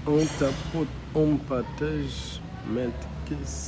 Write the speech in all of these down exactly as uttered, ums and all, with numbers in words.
On tapote, on pataj, mèt kes.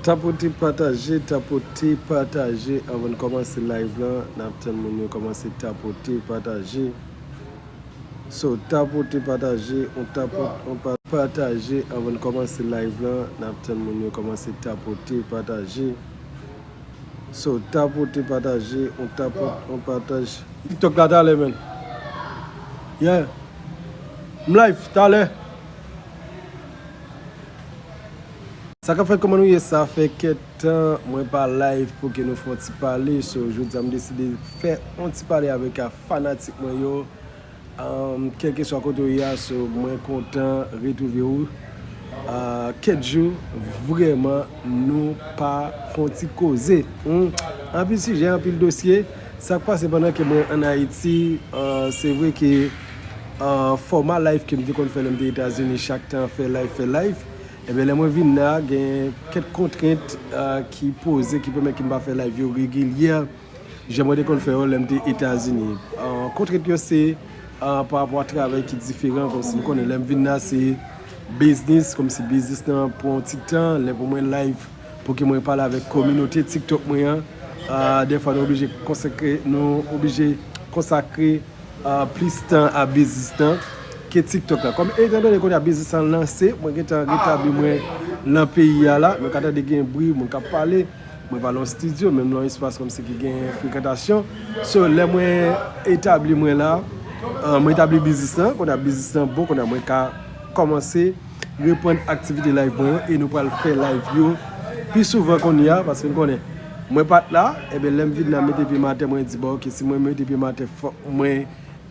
Tapote, pataje, tapote, pataje. Anvan n kòmanse live lan, n ap tann moun yo kòmanse tapote, pataje. So, tapote, pataje, on tapote, on pa-, pataje. Anvan n kòmanse live lan, n ap tann moun yo kòmanse tapote, pataje. So, tapote, pataje, on tapote, on pataj. TikTok la talè, menn. Yeah. M live talè. Sa k ap fèt, kòman nou ye? Sa fè kèk tan mwen pa live pou ke nou fè yon ti pale. So, jodi a m deside fè yon ti pale avèk a fanatik mwen yo. Um, kèlkeswa kote w ye a, so, mwen kontan retwouve w. Uh, kèk jou, vrèman, nou pa fè yon ti koze. Hmm? Anpil sijè, anpil dosye. Sa k pase pandan ke mwen ann Ayiti, uh, se vre ke, uh, fòma live ke m te konn fè lè m te Etazini, chak tan fè live, fè live. Ebyen, lè mwen vin la, gen kèk kontrent, uh, ki poze, ki pèmèt ke m pa fè live yo regilyè. Jan mwen te konn fè yo lè m te Etazini. Ah, kontrent yo se, ah, pa rapò a travay ki diferan, kòmsi nou konnen lè m vin la se biznis, kòmsi biznis lan pran yon ti tan, lè pou mwen live, pou ke mwen pale avèk kominote TikTok mwen an. Ah, dèfwa nou oblije konsakre, nou oblije konsakre ah, plis tan a biznis lan ke TikTok la. Kòm etandone kounye a biznis lan lanse, mwen gentan retabli mwen nan peyi a la, nou ka tande gen bri, moun k ap pale, mwen pa nan yon estidyo, menm nan yon espas kòmsi ki gen frekantasyon. So, lè mwen etabli mwen la, ah, mwen etabli biznis lan, kounye a biznis lan bon, kounye a mwen ka kòmanse reprann aktivite live mwen yo e nou pral fè live yo pi souvan kounye a, paske n konnen mwen pa t la, ebyen lè m vin la mete pye m atè, mwen di, bon, oke, si mwen mete pye m atè, fòk mwen,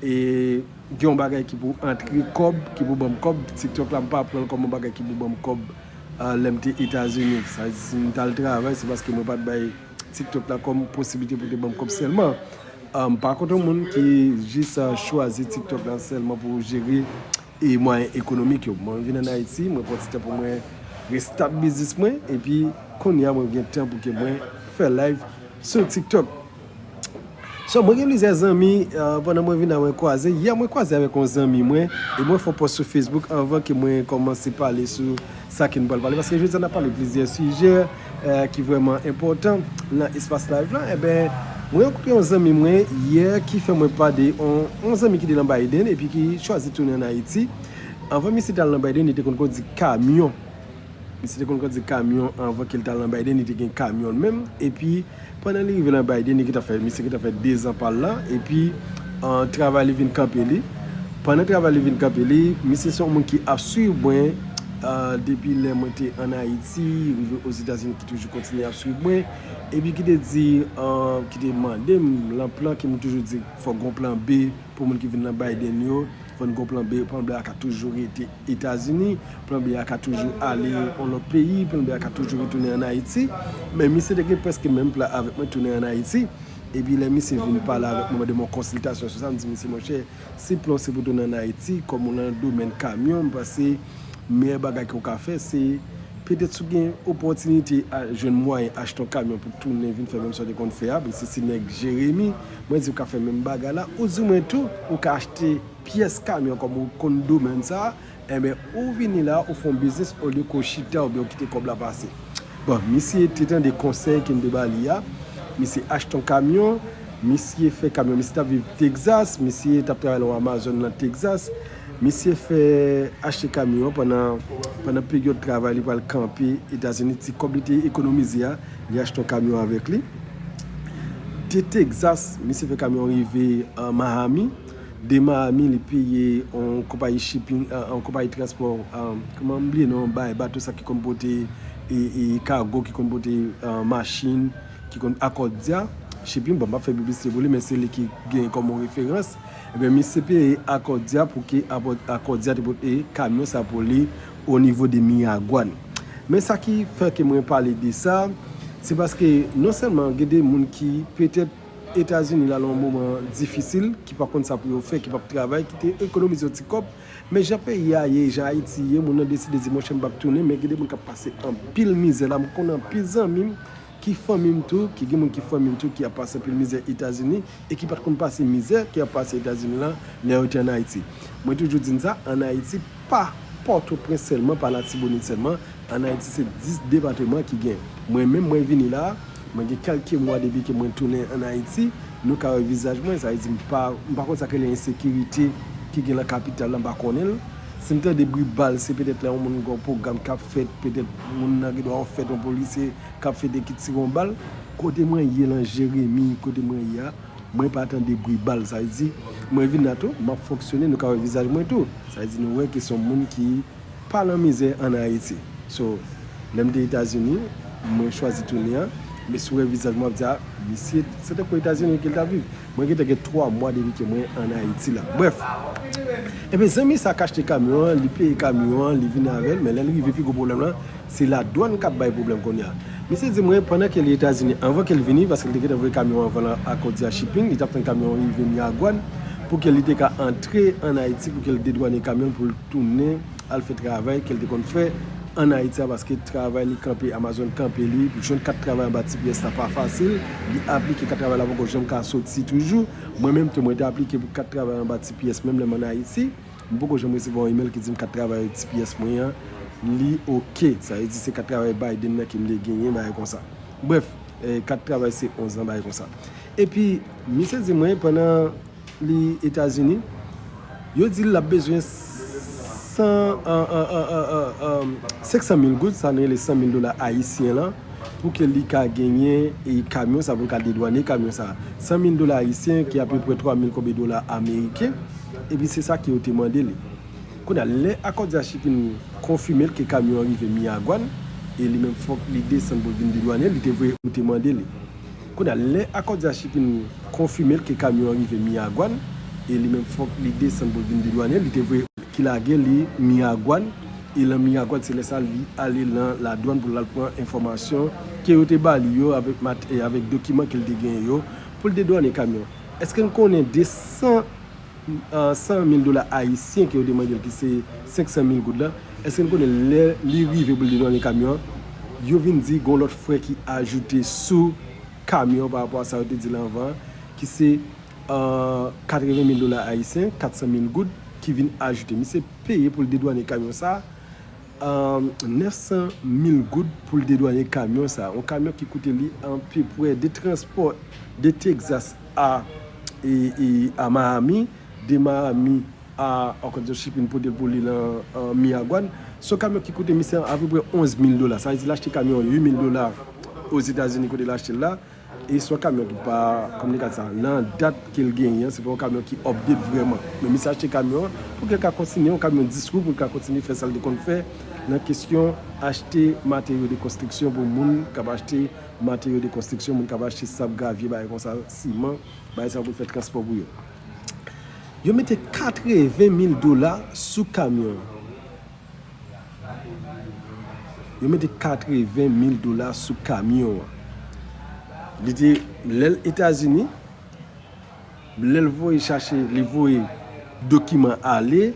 e, gen yon bagay ki pou antre kòb, ki pou ban m kòb. TikTok la, m pa pran l kòm yon bagay ki pou ban m kòb, ah, lè m te Etazini. Sa vle di, si m t al travay, se paske mwen pa t bay TikTok la kòm posiblite pou te ban m kòb sèlman. Ah, m pa kont yon moun ki jis, ah, chwazi TikTok la sèlman pou jere e mwayen ekonomik yo. Mwen vin ann Ayiti, mwen pran ti tan pou mwen restart biznis mwen, epi kounye a mwen gen tan pou ke mwen fè live sou TikTok. So, mwen gen plizyè zanmi, ah, pandan mwen vin la, mwen kwaze. Yè, mwen kwaze avèk yon zanmi mwen, e mwen fè yon pòs sou Facebook anvan ke mwen kòmanse pale sou sa ke n pral pale, paske jodi a n ap pale plizyè sijè, eh, ki vrèman enpòtan nan espas live lan. Enben, mwen rankontre yon zanmi mwen yè ki fè mwen pa de yon, yon zanmi ki te nan Biden epi ki chwazi tounen ann Ayiti. Anvan misye t al nan Biden, li te konn kondi kamyon. Misye te konn kondi kamyon anvan ke l t al nan Biden, li te gen kamyon l menm. Epi, pandan li rive nan Biden, li gentan fè, misye gentan fè dezan pa l la. Epi, ah, travay li vin kanpe li. Pandan travay li vin kanpe li, misye se yon moun ki ap swiv mwen, ah, depi lè mwen te ann Ayiti, rive Ozetazini, ki toujou kontinye ap swiv mwen. Epi ki te di, ah, ki te mande m lan plan ke m toujou di fòk gon plan B pou moun ki vin nan Biden yo. Fò n gon plan B, plan B a ka toujou rete Etazini, plan B a ka toujou ale yon lòt peyi, plan B a ka toujou retounen ann Ayiti. Men misye te gen prèske menm plan avèk mwen tounen ann Ayiti. Epi lè misye vin pale avèk mwen, mande m yon konsiltasyon sou sa, m di, misye, monchè, si plan w se pou tounen ann Ayiti, kòm ou nan domèn kamyon, m panse meyè bagay ke w ka fè, se petèt si w gen opòtinite a jwenn mwayen achte yon kamyon pou tounen vin fè menm sa w te konn fè a, misye se nèg Jeremi, mwen di w ka fè menm bagay la, oudimwen tou, ou ka achte pyès kamyon kòm ou konn domèn sa, enben, ou vini la, ou fè yon biznis olye ke w chita oubyen ou kite kòb la pase. Bon, misye te tande konsèy ke m te ba li a, misye achte yon kamyon, misye fè kamyon, misye t ap viv Texas, misye t ap travay nan yon Amazon nan Texas, misye fè achte kamyon an pandan, pandan peryòd travay li pral kanpe Etazini, ti kòb li te ekonomize a, li achte yon kamyon avèk li. De Texas, misye fè kamyon rive, ah, Miami. De Miami, li peye yon konpayi shipping, ah, yon konpayi transpò, ah, kòman m bliye non, bay bato sa ki konn pote, e, e, kago, ki konn pote, ah, machin, ki konn akòdya. Shipping, bon, m p ap fè piblisite pou li, men se li ki genyen kòm yon referans. Ebyen, misye peye Accordia pou ke Accordia te pote kamyon sa pou li o nivo de Miragwàn. Men sa ki fè ke mwen pale de sa, se paske non sèlman gen de moun ki petèt Etazini la nan yon moman difisil, ki pa konn sa pou yo fè, ki p ap travay, ki te ekonomize yon ti kòb, men jan peyi a ye, jan Ayiti ye, moun nan deside di, monchè, m p ap tounen, men gen de moun k ap pase anpil mizè la. M konnen anpil zanmi m ki fanmi m tou, ki gen moun ki fanmi m tou, ki ap pase anpil mizè Etazini, e ki pa t konn pase mizè ke y ap pase Etazini la, lè yo te ann Ayiti. Mwen toujou di n sa, ann Ayiti, pa Pòtoprens sèlman, pa Latibonit sèlman, ann Ayiti se dis depatman ki gen. Mwen menm, mwen vini la, mwen gen kèlke mwa depi ke mwen tounen ann Ayiti, nou ka wè vizaj mwen, sa vle di m pa, m pa konn sa k rele ensekirite ki gen nan kapital la, m pa konnen l. Si m tande bri bal, se petèt lè yon moun gen yon pwogram k ap fèt, petèt moun nan gen dwa yon fèt, yon polisye k ap fete ki tire yon bal. Kote mwen ye lan Jeremi, kote mwen ye a, mwen pa tande bri bal. Sa vle di, mwen vin la tou, m ap fonksyone, nou ka wè vizaj mwen tou. Sa vle di, nou wè ke se yon moun ki pa lan mizè ann Ayiti. So, lè m te Etazini, mwen chwazi tounen an, men si w wè vizaj mwen, w ap di, a, misye, se tankou Etazini ke l t ap viv. Mwen gentan gen twa mwa depi ke mwen ann Ayiti la. Brèf, ebyen, zanmi sa k achte kamyon an, li peye kamyon an, li vin avè l, men lè l rive, pi gwo pwoblèm lan, se ladwàn k ap bay pwoblèm kounye a. Misye di mwen, pandan ke li Etazini, anvan ke l vini, paske l te gentan voye kamyon an anvan nan Accordia Shipping, li t ap tann kamyon an rive Miragwàn, pou ke li te ka antre ann Ayiti, pou ke l dedwannen kamyon l, pou l tounen al fè travay ke l te konn fè ann Ayiti a, paske travay li kanpe, Amazon kanpe li, pou jwenn kat travay anba T P S la pa fasil, li aplike kat travay la poko janm ka soti toujou. Mwen menm tou, mwen te aplike pou kat travay anba T P S, menm lè m ann Ayiti, m poko janm resevwa yon imèl ki di m kat travay T P S mwen an, li oke. Sa vle di se kat travay Biden nan ke m te genyen, bagay konsa. Brèf, eh, kat travay se onz lan, bagay konsa. Epi, misye di mwen, pandan li Etazini, yo di l ap bezwen san, an, an, an, an, an, an, senk san mil goud, sa nou rele san mil dola ayisyen lan, pou ke li ka genyen, e, kamyon sa, pou l ka dedwannen kamyon sa. San mil dola ayisyen, ki apeprè twa mil konbe dola ameriken, epi se sa ke yo te mande li. Kounye a, lè Accordia Shipping konfime l ke kamyon an rive Miragwàn, e li menm fòk li desann pou l vin dedwannen, li te voye, yo te mande li. Kounye a, lè Accordia Shipping konfime l ke kamyon an rive Miragwàn, e li menm fòk li desann pou l vin dedwannen, li te voye ki lage li Miragwàn, e lan Miragwàn, se lè sa li ale lan ladwàn pou l al pran enfòmasyon ke yo te ba li yo avèk mat-, e avèk dokiman ke l te genyen yo pou l dedwannen kamyon. Èske n konnen de san, san mil dola ayisyen ke yo te mande l, ki se senk san mil goud la, èske n konnen lè li rive pou l dedwannen kamyon an, yo vin di gon lòt frè ki ajoute sou kamyon pa rapò a sa yo te di l anvan, ki se, euh, katreven mil dola ayisyen, kat san mil goud, ki vin ajoute. Misye peye pou l dedwannen kamyon sa, euh, nèf san mil goud pou l dedwannen kamyon sa. Yon kamyon ki koute li anpeprè de transpò de Texas a, e, e, a Miami, de Miami a, ankò di shipping pou depoze l nan, an, Miragwàn. Se yon kamyon ki koute misye apeprè onz mil dola. Sa vle di l achte kamyon an uit mil dola Ozetazini kote l achte l la. E se yon kamyon ki pa, kòman n ka di sa, nan dat ke l genyen an, se pa yon kamyon ki update vrèman. Men misye achte kamyon an pou ke l ka kontinye, yon kamyon dis wou pou l ka kontinye fè sa l te konn fè nan kesyon achte materyo de konstriksyon pou moun k ap achte materyo de konstriksyon, moun k ap achte sab, gravye, bagay konsa, siman, bagay sa pou l fè transpò pou yo. Yo mete katreven mil dola sou kamyon an. Yo mete katreven mil dola sou kamyon an. Li te, lè l Etazini, lè l voye chache, li voye dokiman ale,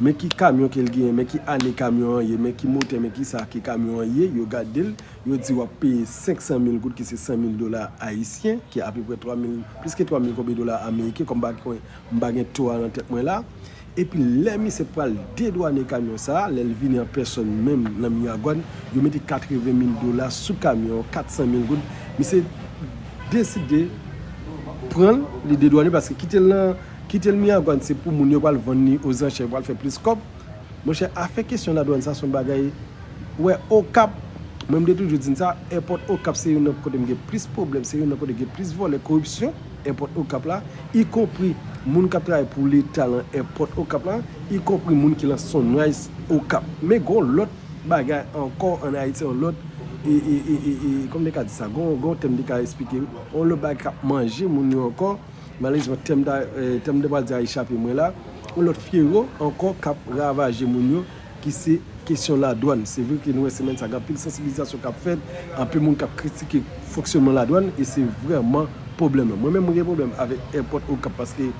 men ki kamyon ke l genyen, men ki ane kamyon an ye, men ki motè, men ki sa ke kamyon an ye, yo gade l, yo di w ap peye senk san mil goud, ki se san mil dola ayisyen, ki apeprè twa mil, plis ke twa mil konbe dola ameriken, kòm m pa gen, m pa gen to a nan tèt mwen la. Epi lè misye pral dedwannen kamyon sa a, lè l vini an pèsòn menm nan Miragwàn, yo mete katreven mil dola sou kamyon an, kat san mil goud. Misye deside pran l, li dedwannen, paske kite l nan, kite l Miragwàn, se pou moun yo pral vann li ozanchè, yo pral fè plis kòb. Monchè, afè kesyon ladwàn sa se yon bagay, ou wè, Okap, mwen m te toujou di n sa, èpòt Okap se youn nan kote m gen plis pwoblèm, se youn nan kote gen plis vòlè, koripsyon, èpòt Okap la, ikonpri moun k ap travay pou Leta lan èpòt Okap la, ikonpri moun ki lan Sunrise Okap. Men gon lòt bagay ankò ann Ayiti, yon lòt E, e, e, e, e, kòman m te ka di sa? Gon, gon tèm m te ka eksplike. Yon lòt bagay k ap manje moun yo ankò. Malerezman, tèm ta, eh, tèm m te pral di a echape mwen la. Yon lòt fyewo ankò k ap ravaje moun yo, ki se kesyon ladwàn. Se vre ke nou wè semèn sa, gen anpil sansibilizasyon k ap fèt, anpil moun k ap kritike fonksyonman ladwàn, e se vrèman pwoblèm lan. Mwen menm, mwen gen pwoblèm avèk èpòt Okap, paske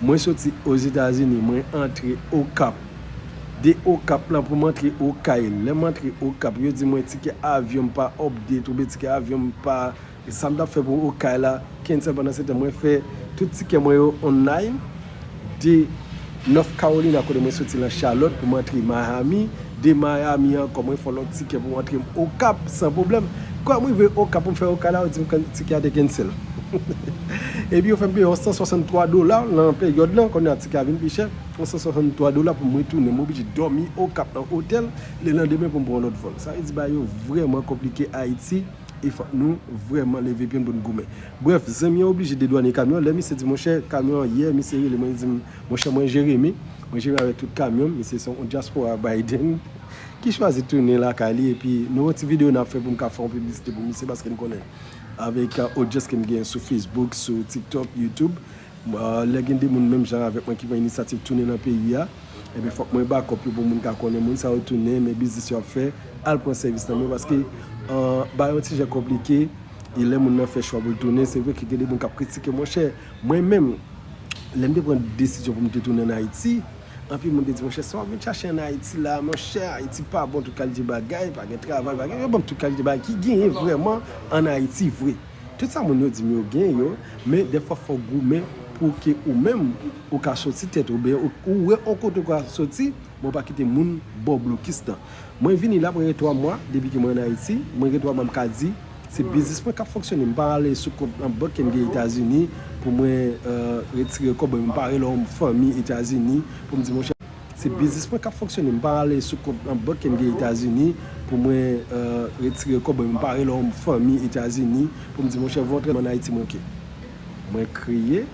mwen soti Ozetazini, mwen antre Okap. De Okap la pou m antre Okay. Lè m antre Okap, yo di mwen tikè avyon m pa update, oubyen tikè avyon m pa, e sa m t ap fè pou Okay la, cancel. Pandan se tan, mwen fè tout tikè mwen yo online. De North Carolina, kote mwen soti lan Charlotte, pou m antre Miami. De Miami ankò, mwen fè lòt tikè pou m antre Okap san pwoblèm. Kòm m rive Okap pou m fè Okay la, yo di m kan-, tikè a te cancel. Epi yo fè m peye yon san swasanntwa dola lan peryòd lan, kounye a tikè a vin pi chè. Yon san swasanntwa dola pou m retounen. M oblije dòmi Okap nan otèl, lelandemen pou m pran yon lòt vòl. Sa vle di bagay yo vrèman konplike Ayiti, e fòk nou vrèman leve pye n pou n goumen. Brèf, zanmi an oblije dedwanye kamyon. Lè misye di, monchè, kamyon an yè, misye rele mwen, li di m, monchè, mwen Jeremi, mwen Jeremi avèk tout kamyon m, misye se yon dyaspora Biden ki chwazi tounen lakay li, epi nou yon ti videyo n ap fè pou m ka fè yon piblisite pou misye, paske n konnen avèk, uh, odyans ke m gen sou Facebook, sou TikTok, YouTube, uh, lè gen de moun menm jan avèk mwen ki pran inisyativ tounen nan peyi a, ebyen fòk mwen bakòp yo pou moun ka konnen moun sa yo tounen, men biznis yo ap fè, al pran sèvis nan men yo, paske, uh, bagay yon ti jan konplike, e lè moun nan fè chwa pou l tounen, se vre ke gen de moun k ap kritike, monchè, mwen menm, lè m te pran desizyon pou m te tounen ann Ayiti, anpil moun te di, monchè, sa w ap vin chache ann Ayiti la, monchè, Ayiti pa bon, tout kalite bagay, pa gen travay, pa gen, yo ban m tout kalite bagay ki genyen vrèman ann Ayiti vre. Tout sa moun yo di m yo gen yo, men dèfwa fò w goumen pou ke ou menm, ou ka soti tèt ou, oubyen ou, ou wè yon kote ou ka soti, men w pa kite moun ba w blokis lan. Mwen vini la, mwen gen twa mwa depi ke mwen ann Ayiti, mwen gen twa mwa m ka di, se biznis mwen k ap fonksyone. M pa ale sou kont nan bank ke m gen Etazini pou mwen, eh, retire kòb, m pa rele yon fanmi Etazini pou m di, monchè, se biznis mwen k ap fonksyone. M pa ale sou kont nan bank ke m gen Etazini pou mwen, eh, retire kòb, m pa rele yon fanmi Etazini pou m di, monchè, voye yon transfè ann Ayiti, mwen ke. Mwen kreye,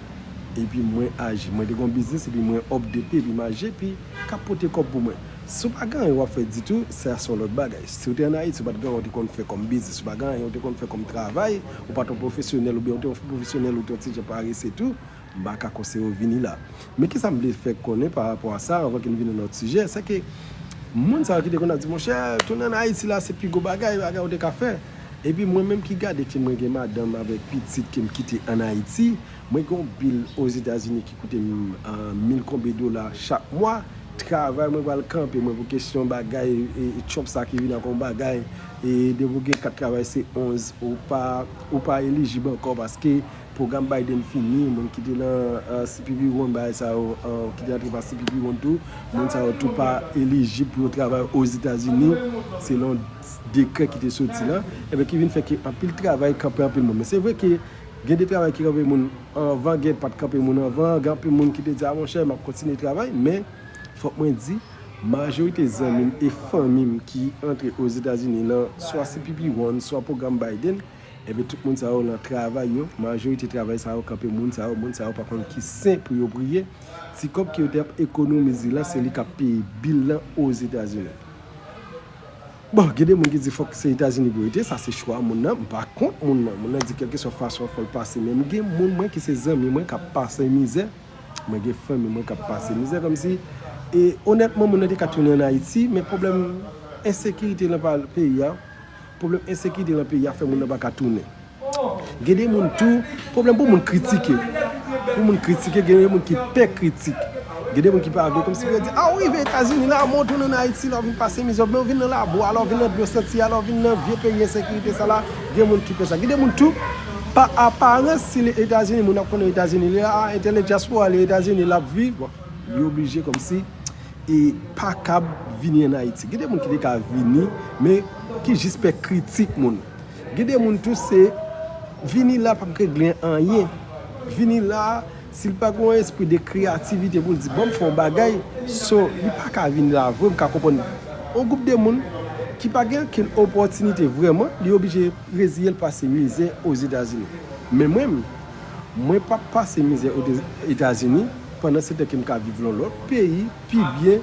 epi mwen aji. Mwen te gen yon biznis, epi mwen update li, epi m aji, epi k ap pote kòb pou mwen. Si w pa gen anyen w ap fè ditou, sa se yon lòt bagay. Si w te ann Ayiti, w pa t gen anyen w te konn fè kòm biznis, w pa gen anyen w te konn fè kòm travay, ou pa t yon pwofesyonèl, oubyen w te yon pwofesyonèl, ou te yon ti jan parese tou, m pa ka konseye w vini la. Men kisa m vle fè konnen pa rapò a sa, anvan ke n vin nan lòt sijè, se ke moun sa yo ki te konn ap di, monchè, tounen ann Ayiti la, se pi gwo bagay, bagay ou te ka fè. Epi mwen menm ki gade ke mwen gen madanm avèk pitit ke m kite ann Ayiti, mwen gen yon bil Ozetazini ki koute m, ah, mil konbe dola chak mwa. Travay mwen pral kanpe mwen pou kesyon bagay, e, e, Trump sa ki vin ak yon bagay, e depi w gen kat travay se onz, ou pa, ou pa elijib ankò paske pwogram Biden fini, moun ki te nan, ah, C P P one bagay sa yo, ah, ki te antre pa C P P one tou, moun sa yo tou pa elijib pou yo travay Ozetazini, selon dekrè ki te soti la, ebyen ki vin fè ke anpil travay kanpe anpil moun. Men se vre ke gen de travay ki kanpe moun anvan, gen pa t kanpe moun anvan, gen anpil moun ki te di, a monchè, m ap kontinye travay, men fòk mwen di, majorite zanmi m e fanmi m ki antre Ozetazini lan, swa C P P one, swa pwogram Biden, ebyen tout moun sa yo lan travay yo, majorite travay sa yo kanpe moun sa yo, moun sa yo pa konn ki sen pou yo priye. Ti kòb ke yo te ap ekonomize la, se li k ap peye bil lan Ozetazini. Bon, gen de moun ki di fòk se Etazini pou rete, sa se chwa moun nan, m pa kont moun nan. Moun nan di kèlkeswa fason fò l pase, men m gen moun mwen ki se zanmi mwen k ap pase mizè, mwen gen fanmi mwen k ap pase mizè kòmsi, e onètman moun nan te ka tounen ann Ayiti, men pwoblèm ensekirite lan pa-, peyi a, pwoblèm ensekirite lan peyi a fè moun nan pa ka tounen. Gen de moun tou, pwoblèm pou moun kritike. Pou moun kritike, gen de moun ki pè kritik. Gen de moun ki pa vle, kòmsi pou yo di, a, ou rive Etazini la, men w tounen ann Ayiti la, w vin pase mizè, men w vin nan labou a la, w vin nan dlo santi a la, w vin nan vye peyi ensekirite sa la. Gen moun ki pè sa. Gen de moun tou, pa aparans, si l Etazini, moun ap konnen Etazini, li la, a, entèl dyaspora, li Etazini, l ap viv, bon, li oblije kòmsi e pa kab vini ann Ayiti. Gen de moun ki te ka vini, men ki jis pè kritik moun. Gen de moun tou se vini la p ap regle anyen. Vini la, si l pa gen yon espri de kreyativite pou l di, bon, m fè yon bagay, so, li pa ka vini la vre, m ka konprann. Yon gwoup de moun ki pa gen okenn opòtinite vrèman, li oblije reziye l pase mizè Ozetazini. Men mwen, mwen p ap pase mizè Ote-, Etazini, pandan se tan ke m ka viv lan lòt peyi, pi byen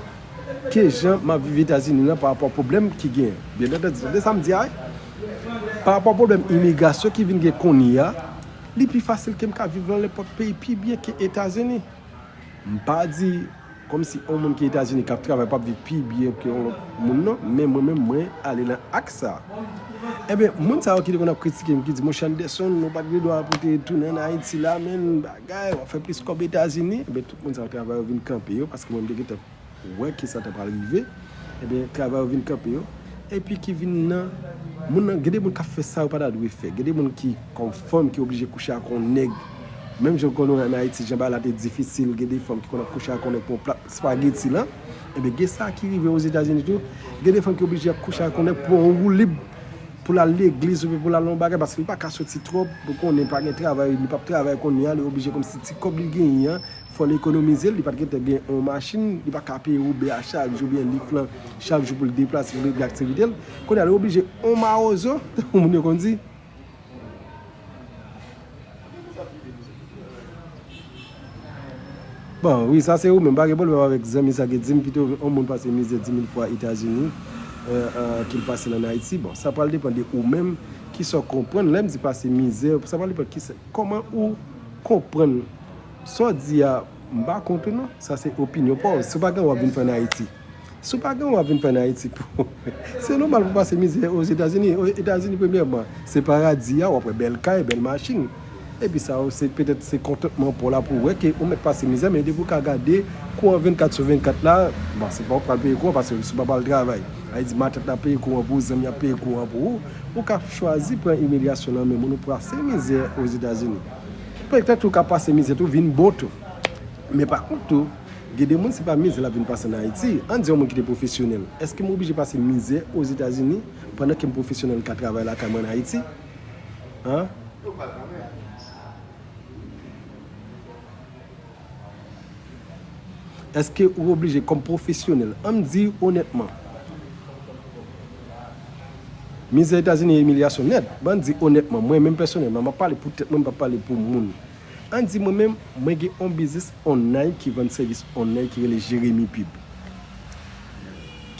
ke jan m ap viv Etazini lan pa rapò a pwoblèm ki genyen. Byen antandi, tande sa m di a, wi. Pa rapò pwoblèm imigrasyon ki vin gen kounye a, li pi fasil ke m ka viv nan nenpòt peyi pi byen ke Etazini. M pa di kòmsi yon moun ki Etazini k ap travay p ap viv pi byen ke yon lòt moun non, men mwen menm mwen ale nan aks sa. Ebyen, moun sa yo ki te konn ap kritike m, ki di, "Monchè Anderson, ou pa t gen dwa pou te tounen ann Ayiti la, men bagay, w ap fè plis kòb Etazini." Ebyen, tout moun sa yo travay yo vin kanpe yo, paske mwen m te gentan wè ki sa t ap pral rive. Ebyen, travay yo vin kanpe yo. Epi ki vin nan, moun nan, gen de moun k ap fè sa yo pa ta dwe fè. Gen de moun ki, kòm fanm, ki oblije kouche ak yon nèg. Menm jan w konnen ann Ayiti, jan bagay la te difisil, gen de fanm ki konn ap kouche ak yon nèg pou yon plat espageti la. Ebyen, gen sa ki rive Ozetazini tou. Gen de fanm ki oblije ap kouche ak yon nèg pou yon woulib, pou l al legliz oubyen pou l al nan yon bagay, paske li pa ka soti twòp, ou konnen pa gen travay, li p ap travay kounye a, li oblije kòmsi ti kòb li genyen an, fò l ekonomize l, li pa t gentan gen yon machin, li pa ka peye Uber a chak jou, oubyen Lyft lan chak jou pou l deplase, pou l regle aktivite l. Kounye a, li oblije yon mawozo, tankou moun yo konn di. Bon, wi, sa se ou menm, pa gen pwoblèm avèk zanmi sa ki di m, pito yon moun pase mizè di mil fwa Etazini, euh, euh, ke l pase l ann Ayiti. Bon, sa pral depann de ou menm, kisa w konprann. Lè m di pase mizè, sa pral depann kisa, kòman ou konprann sa w di a, m pa kont ou non. Sa se opinyon pa w. Si w pa gen w ap vin fè ann Ayiti. Si w pa gen w ap vin fè ann Ayiti pou, se nòmal pou pase mizè Ozetazini. O, Etazini, premyèman, se paradi a, w ap wè bèl kay, bèl machin. Epi sa yo, se petèt se kontantman pa w la pou w wè ke ou mèt pase mizè, men depi w ka gade kouran vennkat sou vennkat la, bon, se pa ou k pral peye kouran, paske si w pa pral travay. Sa vle di matant la ap peye kouran pou ou, zanmi ap peye kouran pou ou, ou ka chwazi pran imilyasyon nan men moun ou pase mizè Ozetazini. Petèt ou ka pase mizè tou vin bon tou. Men pa kont tou, gen de moun se pa mizè l ap vin pase ann Ayiti. Ann di yon moun ki te pwofesyonèl, èske m oblije pase mizè Ozetazini pandan ke m pwofesyonèl, m ka travay lakay mwen ann Ayiti? An? Èske ou oblije kòm pwofesyonèl? Ann di onètman. Mizè Etazini e imilyasyon nèt. Ban di onètman, mwen menm pèsonèlman, m ap pale pou tèt mwen, m p ap pale pou moun. Ann di mwen menm, mwen gen yon biznis online ki vann sèvis online ki rele Jeremy Pub.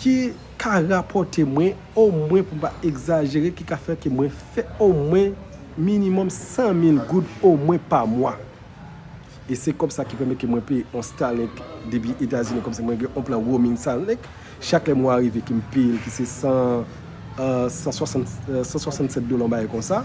Ki ka rapòte mwen, omwen pou m pa egzajere, ki ka fè ke mwen fè omwen minimòm san mil goud omwen pa mwa. E se kòb sa ki pèmèt ke mwen peye yon Starlink depi Etazini, kòmsi mwen gen yon plan roaming Starlink. Chak lè mwa a rive ke m peye l, ki se san, euh, san swasant, euh, san swasannsèt dola, yon bagay konsa.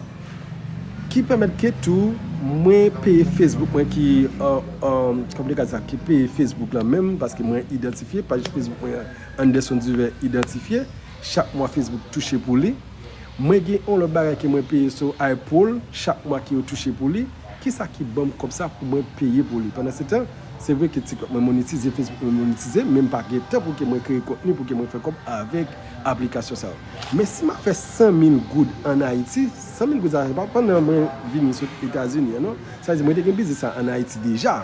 Ki pèmèt ke tou mwen peye Facebook mwen ki, euh, euh, kòman m te ka di sa, ki peye Facebook lan menm, paske mwen idantifye, paj Facebook mwen an, Anderson Duvert idantifye. Chak mwa Facebook touche pou li. Mwen gen yon lòt bagay ke mwen peye sou Apple chak mwa ke yo touche pou li. Kisa ki ban m kòb sa pou mwen peye pou li? Pandansetan, se vre ke TikTok mwen monetize, Facebook mwen monetize, men m pa gen tan pou ke mwen kreye kontni, pou ke mwen fè kòb avèk aplikasyon sa yo. Men si m ap fè san mil goud ann Ayiti, san mil goud sa, se pa pandan mwen vini sot Etazini an, non. Sa vle di, mwen te gen biznis sa ann Ayiti deja.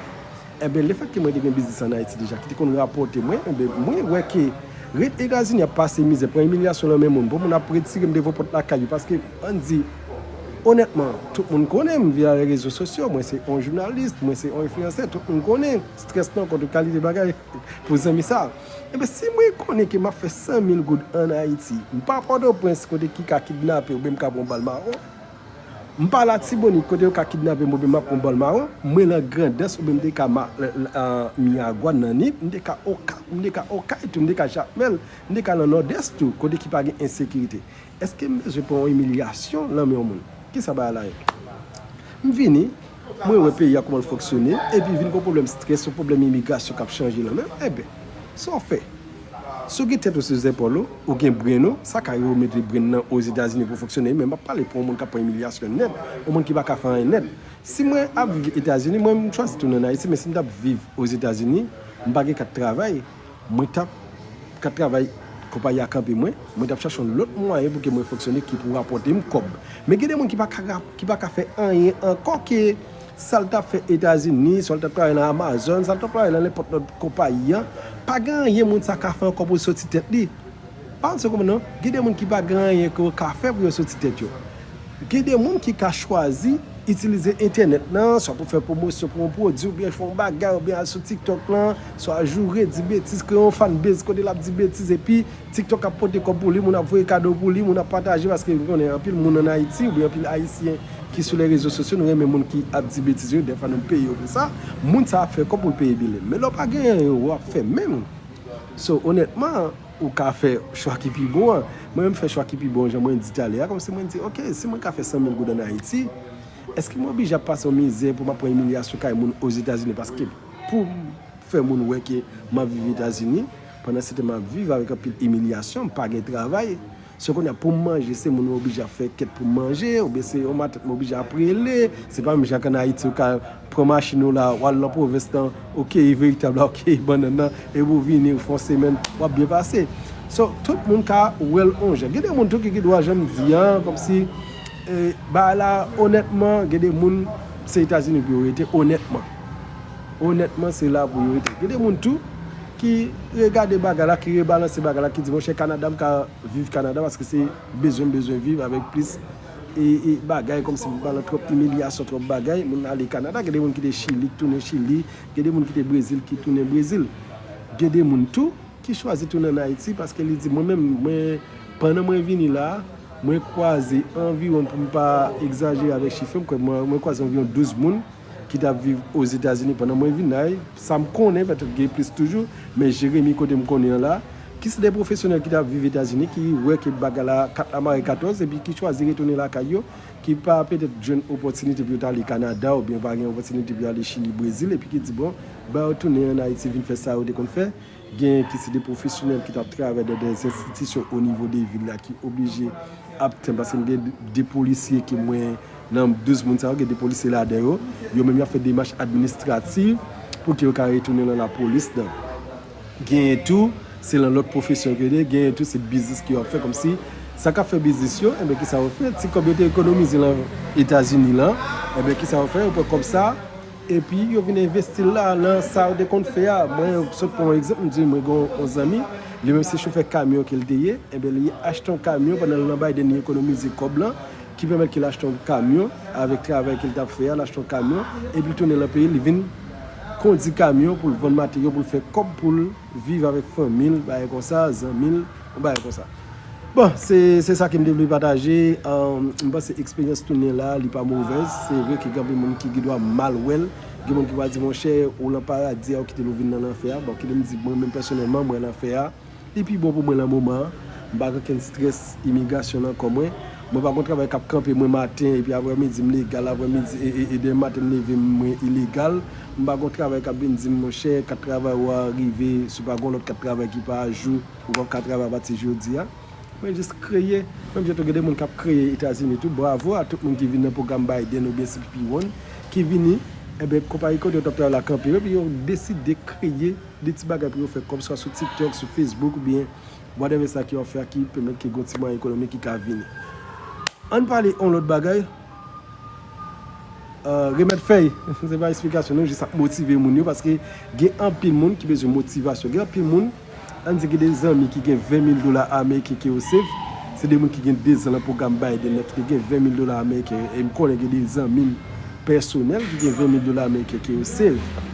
Enben, lefètke mwen te gen biznis ann Ayiti deja, ki te konn rapòte mwen, enben, mwen wè ke ret Etazini ap pase mizè, pran imilyasyon nan men moun, bon, moun ap retire m devan pòt lakay yo, paske, ann di, onètman, tout moun konnen m via rezo sosyo, mwen se yon jounalis, mwen se yon enfliyansè, tout moun konnen, strès nan kont tout kalite bagay pou zanmi sa. Enben, si mwen konnen ke m ap fè san mil goud ann Ayiti, m pa Pòtoprens kote ki ka kidnape oubyen m ka pran bal mawon, m pa Latibonit kote yo ka kidnape m oubyen m ap pran bal mawon, mwen nan Grandans oubyen m te ka ma, la, la, Miragwàn nan Nip, m te ka Okap, m te ka Okay tou, m te ka Jakmèl, m te ka nan Nòdès tou, kote ki pa gen ensekirite. Èske m bezwen pran yon imilyasyon nan men yon moun? Kisa bagay la ye? M vini, mwen wè peyi a kòman l fonksyone, epi vin gon pwoblèm strès, yon pwoblèm imigrasyon k ap chanje la menm. Enben, sa w fè? Si w gen tèt ou sou zepòl ou, ou gen brain ou, sa ka yo mete brain nan Ozetazini pou fonksyone, men m ap pale pou yon moun k ap pran imilyasyon nèt, yon moun ki pa ka fè anyen nèt. Si mwen ap viv Etazini, mwen m chwazi tounen ann Ayiti, men si m t ap viv Ozetazini, m pa gen kat travay, mwen t ap, kat travay konpayi a kanpe mwen, mwen t ap chache yon lòt mwayen pou ke mwen fonksyone ki pou rapòte m kòb. Men gen de moun ki pa ka rap-, ki pa ka fè anyen ankò ke sa l t ap fè Etazini, sa l t ap travay nan Amazon, sa l t ap travay nan nenpòt lòt konpayi an, pa gen anyen moun sa ka fè ankò pou l soti tèt li. Pa konn si w konprann non, gen de moun ki pa gen anyen ke yo ka fè pou yo soti tèt yo. Gen de moun ki ka chwazi itilize entènèt lan, swa pou fè pwomosyon pou yon pwodui, oubyen fè yon bagay, oubyen al sou TikTok lan, swa joure, di betiz, kreye yon fanbase kote l ap di betiz, epi TikTok ap pote kòb pou li, moun ap voye kado pou li, moun ap pataje, paske nou konnen anpil moun ann Ayiti, oubyen anpil Ayisyen ki sou lè rezo sosyo, nou renmen moun ki ap di betiz yo, dèfwa nou peye yo pou sa. Moun sa ap fè kòb pou l peye bil li. Men lè w pa gen anyen, w ap fè menm. So, onètman, ou ka fè chwa ki pi bon an. Mwen menm fè chwa ki pi bon an, jan mwen di talè a, kòmsi mwen di, oke, si mwen ka fè san mil goud ann Ayiti, èske mwen oblije ap pase yon mizè pou m ap pran imilyasyon kay moun Ozetazini? Paske pou m fè moun wè ke m ap viv Etazini, pandan se tan m ap viv avèk anpil imilyasyon, m pa gen travay. So kounye a pou m manje, se moun mwen oblije ap fè kèt pou m manje, oubyen se yon matant mwen oblije ap rele. Se pa menm jan k ann Ayiti, ou ka pran machin ou la, w al nan pwovens lan, ou keyi veritab la, ou keyi bannann nan, epi ou vini, ou fè yon semèn, w ap byen pase. So, tout moun ka wè l on jan. Gen de moun tou ki gen dwa, jan m di an, kòmsi, e, bagay la, onètman, gen de moun, se Etazini pou yo rete, onètman. Onètman, se la pou yo rete. Gen de moun tou ki regade bagay la, ki rebalanse bagay la, ki di, monchè, Kanada, m ka viv Kanada, paske se bezwen m bezwen viv avèk plis e, e bagay kòmsi m pa nan twòp imilyasyon, twòp bagay. Moun ale Kanada, gen de moun ki te Chili, ki tounen Chili, gen de moun ki te Brezil, ki tounen Brezil. Gen de moun tou ki chwazi tounen ann Ayiti, paske li di, mwen menm, mwen, pandan mwen vini la, mwen kwaze anviwon, pou m pa egzajere avèk chif yo, mwen kwè mwen, mwen kwaze anviwon douz moun ki t ap viv Ozetazini pandan mwen vin la. Sa m konnen, petèt gen plis toujou, men Jeremi, kote m konnen an la, ki se de pwofesyonèl ki t ap viv Etazini, ki wè ke bagay la kat la mare katòz, epi ki chwazi retounen lakay yo, ki pa petèt jwenn opòtinite pou yo t ale Kanada, oubyen pa gen opòtinite pou yo ale Chili, Brezil, epi ki di, bon, ba yo tounen ann Ayiti, vin fè sa yo te konn fè. Gen ki se de pwofesyonèl ki t ap travay nan de enstitisyon o nivo de vil la ki oblije ap tann, paske m gen de polisye ke mwen, nan douz moun sa yo, gen de polisye ladan yo, yo menm y ap fè demach administrativ pou ke yo ka retounen nan lapolis nan. Genyen tou, se nan lòt pwofesyon ke yo ye, genyen tou, se biznis ke yo ap fè, kòmsi sa k ap fè biznis yo, enben, kisa yo fè? Ti kòb yo te ekonomize nan Etazini lan, enben, kisa yo fè? Yo pran kòb sa, epi yo vin envesti l la nan sa yo te konn fè a. Mwen sot pran yon egzanp, m di mwen gen yon zanmi, li menm se chofè kamyon ke l te ye, enben li achte yon kamyon pandan l nan Biden, li ekonomize kòb lan, ki pèmèt ke l achte yon kamyon avèk travay ke l t ap fè a, l achte yon kamyon, epi l tounen nan peyi l, li vin kondi kamyon pou l vann materyo, pou l fè kòb pou l viv avèk fanmi l, bagay konsa, zanmi l, yon bagay konsa. Bon, se, se sa ke m te vle pataje. Ahn, m panse eksperyans tounen la, li pa movèz. Se vre ke gen anpil moun ki gen dwa mal wè l. Gen moun ki va di, monchè, ou nan paradi a, ou kite l, ou vin nan lanfè a. Bon, kite m di, mwen menm pèsonèlman, mwen lanfè a. Li pi bon pou mwen nan moman an. M pa gen okenn strès imigrasyon nan kò mwen. Mwen pa gen yon travay k ap kanpe mwen maten, epi aprèmidi m legal, aprèmidi, e, e, e demen maten m leve m, mwen ilegal. M pa gen yon travay k ap vin di m, monchè, kat travay ou a rive, si w pa gen yon lòt kat travay ki pa ajou, ou p ap ka travay apati jodi a. Mwen jis kreye. Menm jan tou gen de moun k ap kreye Etazini tou. Bravo a tout moun ki vin nan pwogram Biden oubyen C P P One, ki vini, enben, konpayi kote yo t ap travay la kanpe yo, epi yo deside kreye de ti bagay pou yo fè kòb, swa sou TikTok, sou Facebook, oubyen whatever sa ke yo ap fè a ki pèmèt ke gen yon ti mwayen ekonomik ki ka vini. Ann pale yon lòt bagay. Ah, remèd fèy, se pa esplikasyon non, jis ap motive moun yo, paske gen anpil moun ki bezwen motivasyon. Gen anpil moun, ann di gen de zanmi ki gen ven mil dola ameriken ke yo save. Se de moun ki gen dezan nan pwogram Biden nan, ki te gen ven mil dola ameriken. E m konnen gen de zanmi m pèsonèl ki gen ven mil dola ameriken ke yo save.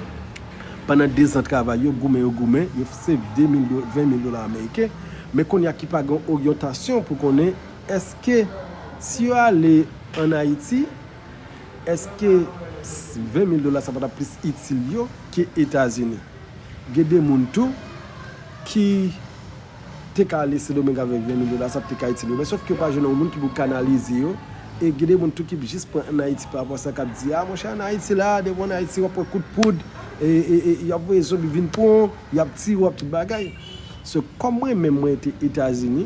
Pandan dezan travay, yo goumen, yo goumen, yo save de mil do-, ven mil dola ameriken. Men kounye a ki pa gen oryantasyon pou konnen èske si yo ale ann Ayiti, èske ven mil dola sa pa t ap plis itil yo ke Etazini? Gen de moun tou ki te ka ale Sendomeng avèk ven mil dola, sa te ka itil yo. Men sòf ke yo pa jwenn yon moun ki pou kanalize yo. E gen de moun tou ki jis pran ann Ayiti pa rapò a sa, k ap di, a, monchè, ann Ayiti la, depi w ann Ayiti, w ap pran kout poud, e, e, e, y ap voye zonbi vin pran w, y ap tiye w, y ap tout bagay. So, kòm mwen menm, mwen te Etazini,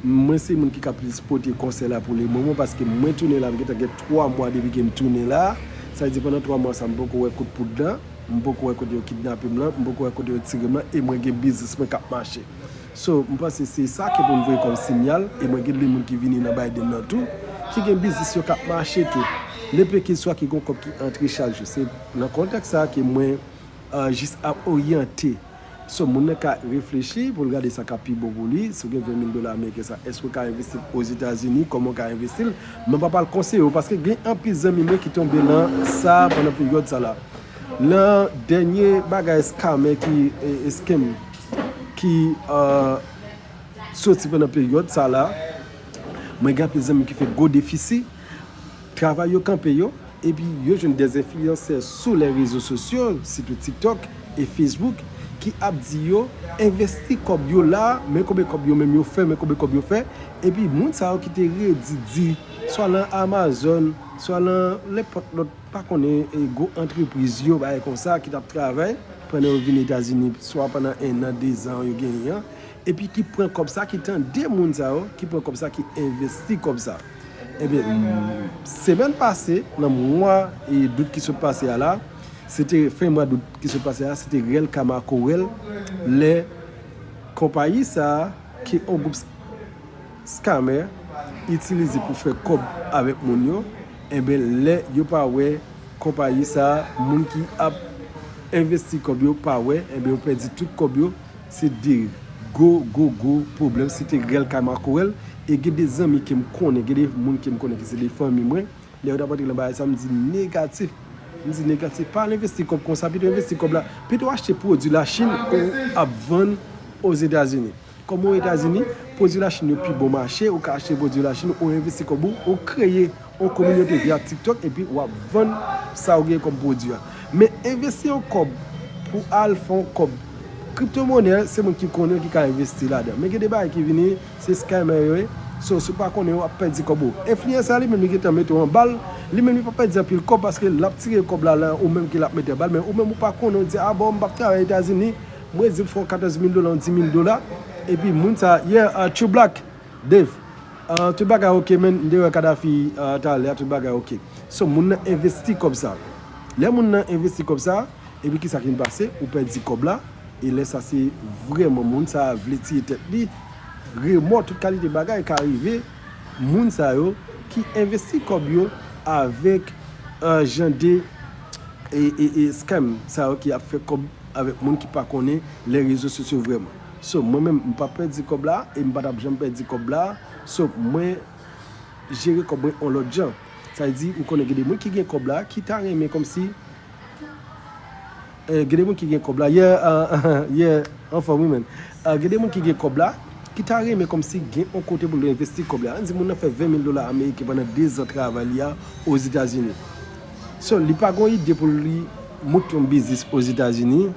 mwen se moun ki ka plis pote konsèy la pou le moman, paske mwen tounen la, m gentan gen twa mwa depi ke m tounen la. Sa vle di pandan twa mwa sa, m poko wè kout poud lan, m poko wè kote yo kidnape m lan, m poko wè kote yo tire m lan, e mwen gen biznis mwen k ap mache. So, m panse se sa ke pou n voye kòm sinyal, e mwen gen de moun ki vini nan Biden nan tou, ki gen biznis yo k ap mache tou. Lepekilswa ki gen kòb ki antre chak jou. Se nan kontèks sa ke mwen, ah, jis ap oryante So, moun nan ka reflechi pou l gade sa k ap pi bon pou li. Si w gen ven mil dola ameriken sa, èske w ka envesti l Ozetazini? Kòman w ka envesti l? Mwen pa pral konseye w, paske gen anpil zanmi mwen ki tonbe nan sa pandan peryòd sa la. Nan dènye bagay scammer ki, e, scam ki, e, soti pandan peryòd sa la, mwen gen anpil zanmi ki fè gwo defisi, travay yo kanpe yo, epi yo jwenn de enfliyansè sou lè rezo sosyo, sitou TikTok e Facebook, ki ap di yo envesti kòb yo la, men konbyen kòb yo menm yo fè, men konbyen kòb yo fè, epi moun sa yo ki te redi di, swa nan Amazon, swa nan nenpòt lòt, pa konnen, e, gwo antrepriz yo, bagay konsa, ki t ap travay pandan yo vin Etazini, swa pandan en an, dezan yo genyen an, epi ki pran kòb sa, ki tande moun sa yo, ki pran kòb sa, ki envesti kòb sa. Ebyen, semèn pase, nan mwa, e, dout ki sot pase a la, se te fen mwa dout ki sot pase a, se te rèl ka makorèl, lè konpayi sa a, ki yon gwoup scammer itilize pou fè kòb avèk moun yo, enben, lè yo pa wè konpayi sa a, moun ki ap envesti kòb yo pa wè, enben, yo pèdi tout kòb yo. Se de gwo, gwo, gwo pwoblèm. Se te rèl ka makorèl. E gen de zanmi ke m konnen, gen de moun ke m konnen ki se de fanmi mwen. Lè yo t ap antre nan bagay sa, m di negatif. M di negatif. Pa al envesti kòb konsa, pito envesti kòb la. Pito achte pwodui Lachin ou ap vann Ozetazini. Kòm ou Etazini, pwodui Lachin yo pi bon mache, ou ka achte pwodui Lachin, ou envesti kòb ou, ou kreye yon kominote via TikTok, epi w ap vann sa ou gen kòm pwodui a. Men envesti yon kòb pou al fè yon kòb. Kriptomonè, se moun ki konnen ki ka envesti ladan. Men gen de bagay ki vini, se scammer yo ye. So, si w pa konnen, w ap pèdi kòb ou. Enfliyansè a li menm, li gentan mete w anba l. Li menm, li pa pèdi anpil kòb paske l ap tire kòb la, la, ou menm ki l ap mete anba l. Men ou menm, ou pa konnen, ou di, "A bon, m p ap travay Etazini, m redi m fè yon katòz mil dola, yon dis mil dola." Epi moun sa, yeah, uh, True Black, Dave, uh, tout bagay oke, men m te wè Kadhafi, uh, talè a, tout bagay oke. So, moun nan envesti kòb sa. Lè moun nan envesti kòb sa, epi kisa ki vin pase? Ou pèdi kòb la, e lè sa se vrèman moun sa a vle tiye tèt li. Remò, tout kalite bagay ka rive moun sa yo ki envesti kòb yo avèk, uh, jan de, e, e, e scam sa yo ki ap fè kòb avèk moun ki pa konnen lè rezo sosyo vrèman. So, mwen menm, m pa pèdi kòb la, e m pa t ap janm pèdi kòb la. So, mwen jere kòb mwen yon lòt jan. Sa vle di, ou konnen gen de moun ki gen kòb la, ki ta renmen kòmsi, eh, gen de moun ki gen kòb la, yeah, uh, yeah, anfòm wi, men. Uh, gen de moun ki gen kòb la, ki ta renmen kòmsi gen yon kote pou l envesti kòb la. Ann di moun nan fè ven mil dola ameriken pandan dezan travay li a Ozetazini. So, li pa gen ide pou li moute yon biznis Ozetazini,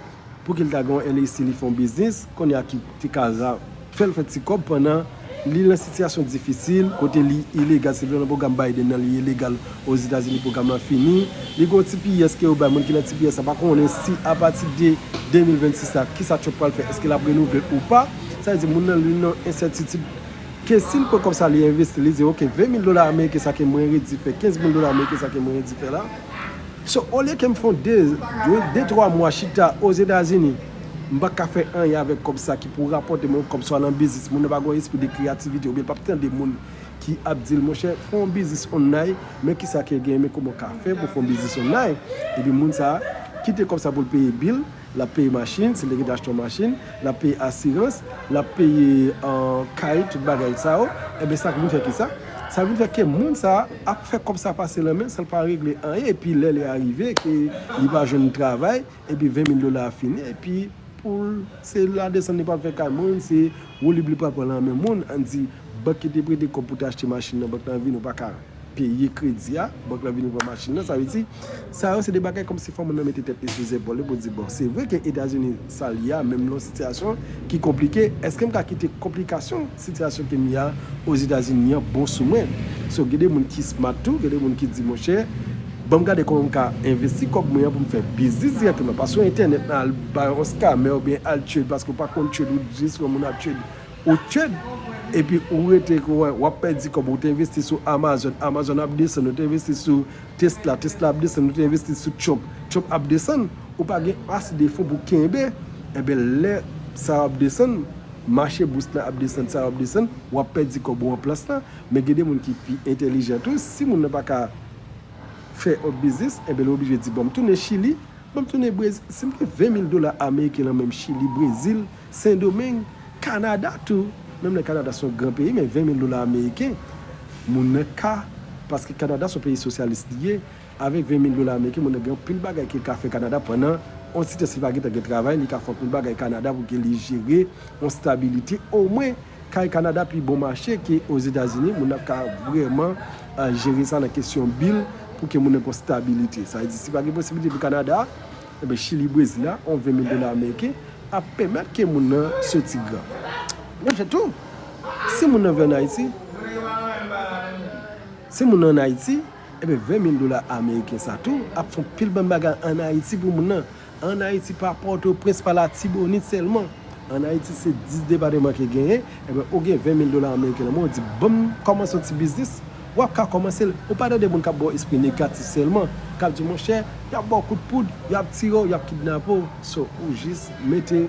pou ke l ta gen yon L L C, li fè yon biznis, kounye a ki te ka ra-, fè l fè ti kòb pandan li nan sitiyasyon difisil, kote li ilegal, se nan pwogram Biden nan li ilegal Ozetazini, pwogram lan fini. Li gen yon T P S ke yo bay moun ki nan T P S la, pa konnen si apati de de mil vennsis la, kisa Trump pral fè, èske l ap renouvle l ou pa. Sa vle di moun nan li nan ensètitid ke si l pran kòb sa li envesti, li di, "Ok, ven mil dola ameriken sa ke mwen redi fè, kenz mil dola ameriken sa ke mwen redi fè la." So, olye ke m fè yon de, de, de, twa mwa chita Ozetazini, m pa ka fè anyen avèk kòb sa ki pou rapòte mwen yon kòb swa nan biznis, moun nan pa gen yon espri de kreyativite, oubyen l p ap tande moun ki ap di l, "Monchè, fè yon biznis online, men kisa ke gen, men kòman w ka fè pou fè yon biznis online." Epi moun sa a kite kòb sa pou l peye bil, l ap peye machin, si l te gentan achte yon machin, l ap peye asirans, l ap peye, eh, kay, tout bagay sa yo. Enben, sa vin fè kisa? Sa vin fè ke moun sa a ap fè kòb sa pase nan men l san l pa regle anyen. Epi lè lè a rive ke li pa jwenn travay, epi ven mil dola a fini, epi pou l, se ladesann li pral fè kay moun, se woulib li pral pran nan men moun. Ann di, bank ki te prete kòb pou te achte machin nan, bank lan vini, ou pa ka peye kredi a, bank lan vini pran machin nan, sa vle di, sa yo se de bagay kòmsi fò moun nan mete tèt li sou zepòl li pou di, "Bon, se vre ke Etazini sa l ye a, men m nan yon sitiyasyon ki konplike, èske m ka kite konplikasyon sitiyasyon ke m ye a Ozetazini an bon sou mwen?" So, gen de moun ki smart tou, gen de moun ki di, "Monchè, ban m gade kòman m ka envesti kòb mwen an pou m fè biznis dirèkteman, pa sou entènèt nan al bay yon scammer oubyen al trade, paske w pa konn trade, ou jis wè moun ap trade, ou trade, epi ou rete, w ap pèdi kòb ou. Ou te envesti sou Amazon, Amazon ap desann, ou te envesti sou Tesla, Tesla ap desann, ou te envesti sou Trump, Trump ap desann, ou pa gen ase de fon pou kenbe. Enben, lè sa ap desann, mache bous lan ap desann, sa ap desann, w ap pèdi kòb ou an plas la. Men gen de moun ki pi entèlijan tou. Si moun nan pa ka fè yon biznis, enben, li oblije di, "Bon, m tounen Chili, Ban m tounen Brezil, si m gen ven mil dola ameriken nan men m, Chili, Brezil, Sendomeng, Kanada tou, menm lè Kanada se yon gran peyi, men ven mil dola ameriken, moun nan ka, paske Kanada se yon peyi sosyalis li ye, avèk ven mil dola ameriken, moun nan gen anpil bagay ke l ka fè Kanada pandan yon ti tan si l pa gentan gen travay, li ka fè anpil bagay Kanada pou ke li jere yon stabilite, omwen kay Kanada pi bon mache ke Ozetazini, moun nan ka vrèman jere sa nan kesyon bil pou ke moun nan gen stabilite. Sa vle di, si pa gen posibilite pou Kanada, enben, Chili, Brezil la, yon ven mil dola ameriken ap pèmèt ke moun nan soti gran. Menm jan tou, si moun nan vin ann Ayiti, si moun nan ann Ayiti, enben, ven mil dola ameriken sa tou ap fè yon pil bann bagay ann Ayiti pou moun nan. Ann Ayiti, pa Pòtoprens, pa Latibonit sèlman. Ann Ayiti, se dis depatman ki genyen. Enben, ou gen ven mil dola ameriken nan men w, ou di, ban m kòmanse yon ti biznis. W ap ka kòmanse l. Ou pa tande moun k ap ba w espri negatif sèlman, k ap di, monchè, y ap ba w kout poud, y ap tire w, y ap kidnape w. So, ou jis mete,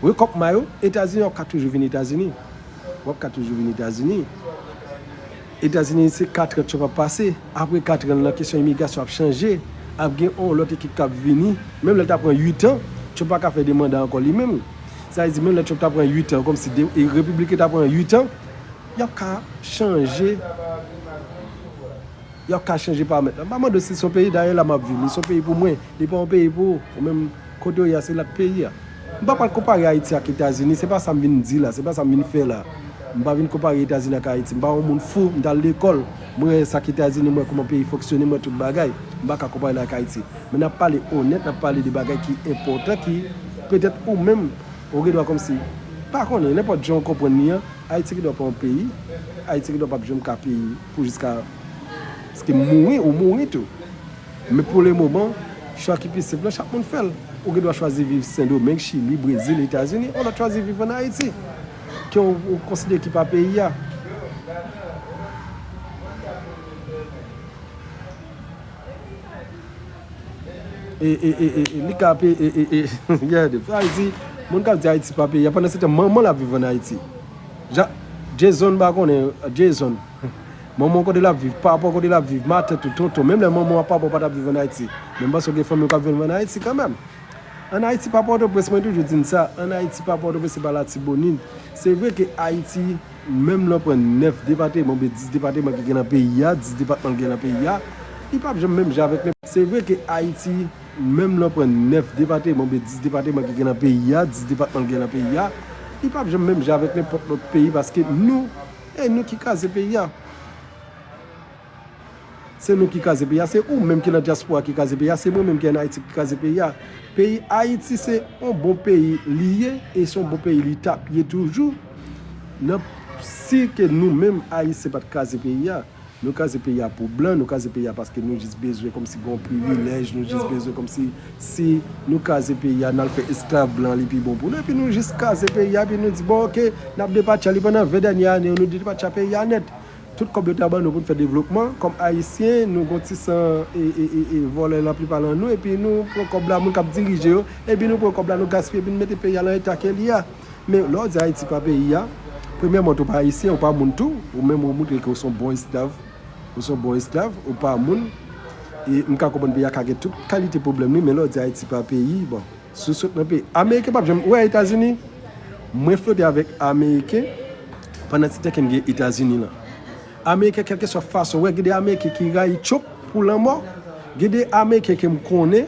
rekòp may ou, Etazini, w ap ka toujou vin Etazini. W ap ka toujou vin Etazini. Etazini, se katran Trump ap pase. Apre katran, nan kesyon imigrasyon ap chanje. Ap gen yon lòt ekip k ap vini. Menm lè l ta pran uitan, Trump pa ka fè de manda ankò li menm. Sa vle di, menm lè Trump ta pran uitan, kòmsi de, e repibliken ta pran uitan, y ap ka chanje. Y ap ka chanje paramèt la. M pa mande w si se yon peyi, dayè la m ap viv, li se yon peyi pou mwen, li pa yon peyi pou ou. Ou menm, kote w ye a, se lòt peyi a. M pa pral konpare Ayiti ak Etazini, se pa sa m vin di la, se pa sa m vin fè la. M pa vin konpare Etazini ak Ayiti. M pa yon moun fou, m t al lekòl. Mwen wè sa k Etazini, mwen wè kòman peyi fonksyone, mwen wè tout bagay. M pa ka konpare l ak Ayiti. Men n ap pale onèt, n ap pale de bagay ki enpòtan, ki petèt ou menm, ou gen dwa kòmsi pa konnen, nenpòt jan w konprann li an, Ayiti gen dwa pa yon peyi, Ayiti gen dwa p ap janm ka peyi pou jiska, paske mouri, ou mouri tou. Men pou le moman, chwa ki pi senp lan, chak moun fè l. Ou gen dwa chwazi viv Sendomeng, Chili, Brezil, Etazini, ou lòt chwazi viv ann Ayiti, ke w, ou konsidere ki pa peyi a. E, e, e, e, e, li ka pe, e, e, e, yeah, de, sa vle di, moun k ap di Ayiti pa peyi a, pandan se tan manman l ap viv ann Ayiti. Ja-, Jason, m pa konnen, Jason. Manman w kote l ap viv, papa w kote l ap viv, matant ou, tonton, menm lè manman w ak papa w pa t ap viv ann Ayiti. Men m panse w gen fanmi w k ap viv ann Ayiti kanmenm. Ann Ayiti pa Pòtoprens, mwen toujou di n sa, ann Ayiti pa Pòtoprens, se pa Latibonit. Se vre ke Ayiti, menm lè w pran nèf depatman oubyen dis depatman ki gen nan peyi a, dis depatman ki gen nan peyi a, li p ap janm menm jan avèk nenpòt. Se vre ke Ayiti, menm lè w pran nèf depatman oubyen dis depatman ki gen nan peyi a, dis depatman ki gen nan peyi a, li p ap janm menm jan avèk nenpòt lòt peyi, paske nou, e nou ki kraze peyi a. Se nou ki kraze peyi a, se ou menm ki nan dyaspora ki kraze peyi a, se mwen menm ki ann Ayiti ki kraze peyi a. Peyi Ayiti se yon bon peyi li ye, e se yon bon peyi li t ap ye toujou. Nan, si ke nou menm Ayisyen pa t kraze peyi a, nou kraze peyi a pou blan, nou kraze peyi a paske nou jis bezwen kòmsi gen yon privilèj, nou jis bezwen kòmsi si nou kraze peyi a, n al fè esklav blan, li pi bon pou nou, epi nou jis kraze peyi a, epi nou di, bon, oke, n ap depatcha li pandan ven dènye ane yo, nou depatcha peyi a nèt. Tout kòb yo ta ban nou pou n fè devlopman, kòm Ayisyen, nou gon ti san e, e, e, e vòlè laplipa nan nou, epi nou pran kòb la, moun k ap dirije yo, epi nou pran kòb la, nou gaspiye, epi nou mete peyi a nan eta ke li a. Men lè w di Ayiti pa peyi a, premyèman, ou pa Ayisyen, ou pa moun tou, ou menm ou montre ke w se yon bon esklav, ou se yon bon esklav, ou pa moun, e m ka konprann peyi a ka gen tout kalite pwoblèm li, men lè w di Ayiti pa peyi, bon, si w sot nan peyi, Ameriken p ap janm, ou wè Etazini, mwen flote avèk Ameriken, pandan ti tan ke m gen Etazini lan. Ameriken, kèlkeswa fason, wè, gen de Ameriken ki rayi Trump pou lanmò, gen de Ameriken ke m konnen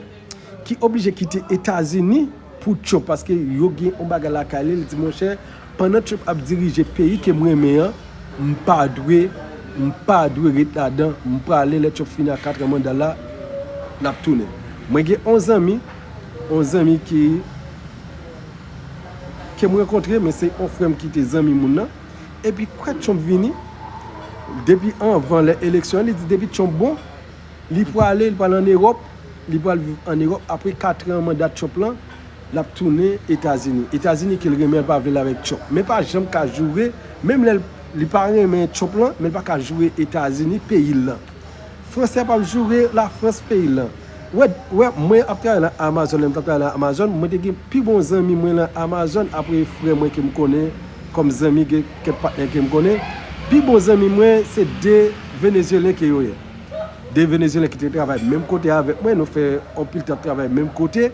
ki oblije kite Etazini pou Trump, paske yo gen yon bagay lakay li, li di, monchè, pandan Trump ap dirije peyi ke m renmen an, m pa dwe, m pa dwe ret ladan, m prale, lè Trump fini ak katran manda l la, l ap tounen. Mwen gen yon zanmi, yon zanmi ki, ke m rankontre, men se yon frè m ki te zanmi moun nan. Epi kwè Trump vini, depi anvan lè eleksyon an, li di depi Trump bon, li prale, li pral ann Ewòp, li pral viv ann Ewòp. Apre katran manda Trump lan, l ap tounen Etazini. Etazini ke l renmen an, l pa vle l avèk Trump. Men pa janm ka joure, menm lè l, li pa renmen Trump lan, men l pa ka joure Etazini, peyi l lan. Fransè p ap joure Lafrans, peyi l lan. Wè, wè, mwen ap travay nan Amazon, lè m t ap travay nan Amazon, mwen te gen pi bon zanmi mwen nan Amazon, apre frè mwen ke m konnen kòm zanmi, gen kèk patnè ke m konnen. Pi bon zanmi mwen, se de Venezyelyen ke yo ye. De Venezuelyen ki te travay menm kote avèk mwen, nou fè anpil tan travay menm kote.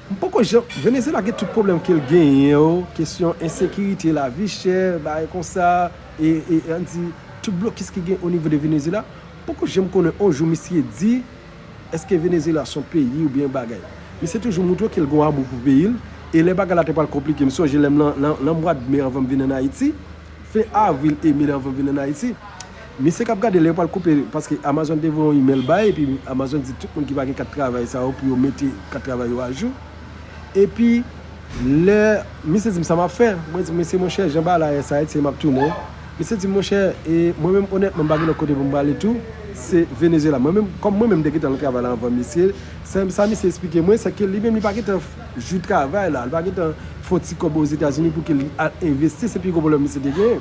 M poko janm, Venezuela gen tout pwoblèm ke l genyen yo, kesyon ensekirite, lavi chè, bagay konsa, e, e, e ann di, tout blokis ki gen o nivo de Venezuela. M poko janm konnen on jou misye di, èske Venezuela se yon peyi oubyen bagay. Misye toujou montre ke l gen yon amou pou peyi l, e lè bagay la te pral konplike, m sonje lè m nan, nan, nan mwa de me anvan m vin ann Ayiti, fen avril e me anvan m vin ann Ayiti, misye k ap gade lè yo pral koupe, paske Amazon te voye yon imèl bay, epi Amazon di tout moun ki pa gen kat travay sa yo pou yo mete kat travay yo ajou. Epi, lè misye di m sa m ap fè, mwen di, "Mesye, monchè, jan bagay la ye sa, se m ap tounen." Misye di m, "Monchè, e mwen menm, onètman, m pa gen lòt kote pou m prale tou, se Venezuela." Mwen menm, kòm mwen menm, m te gentan nan travay la anvan misye, sa, sa misye eksplike mwen, se ke li menm, li pa gentan jou travay la, li pa gentan fè yon ti kòb Ozetazini pou ke li al envesti, se pi gwo pwoblèm misye te genyen.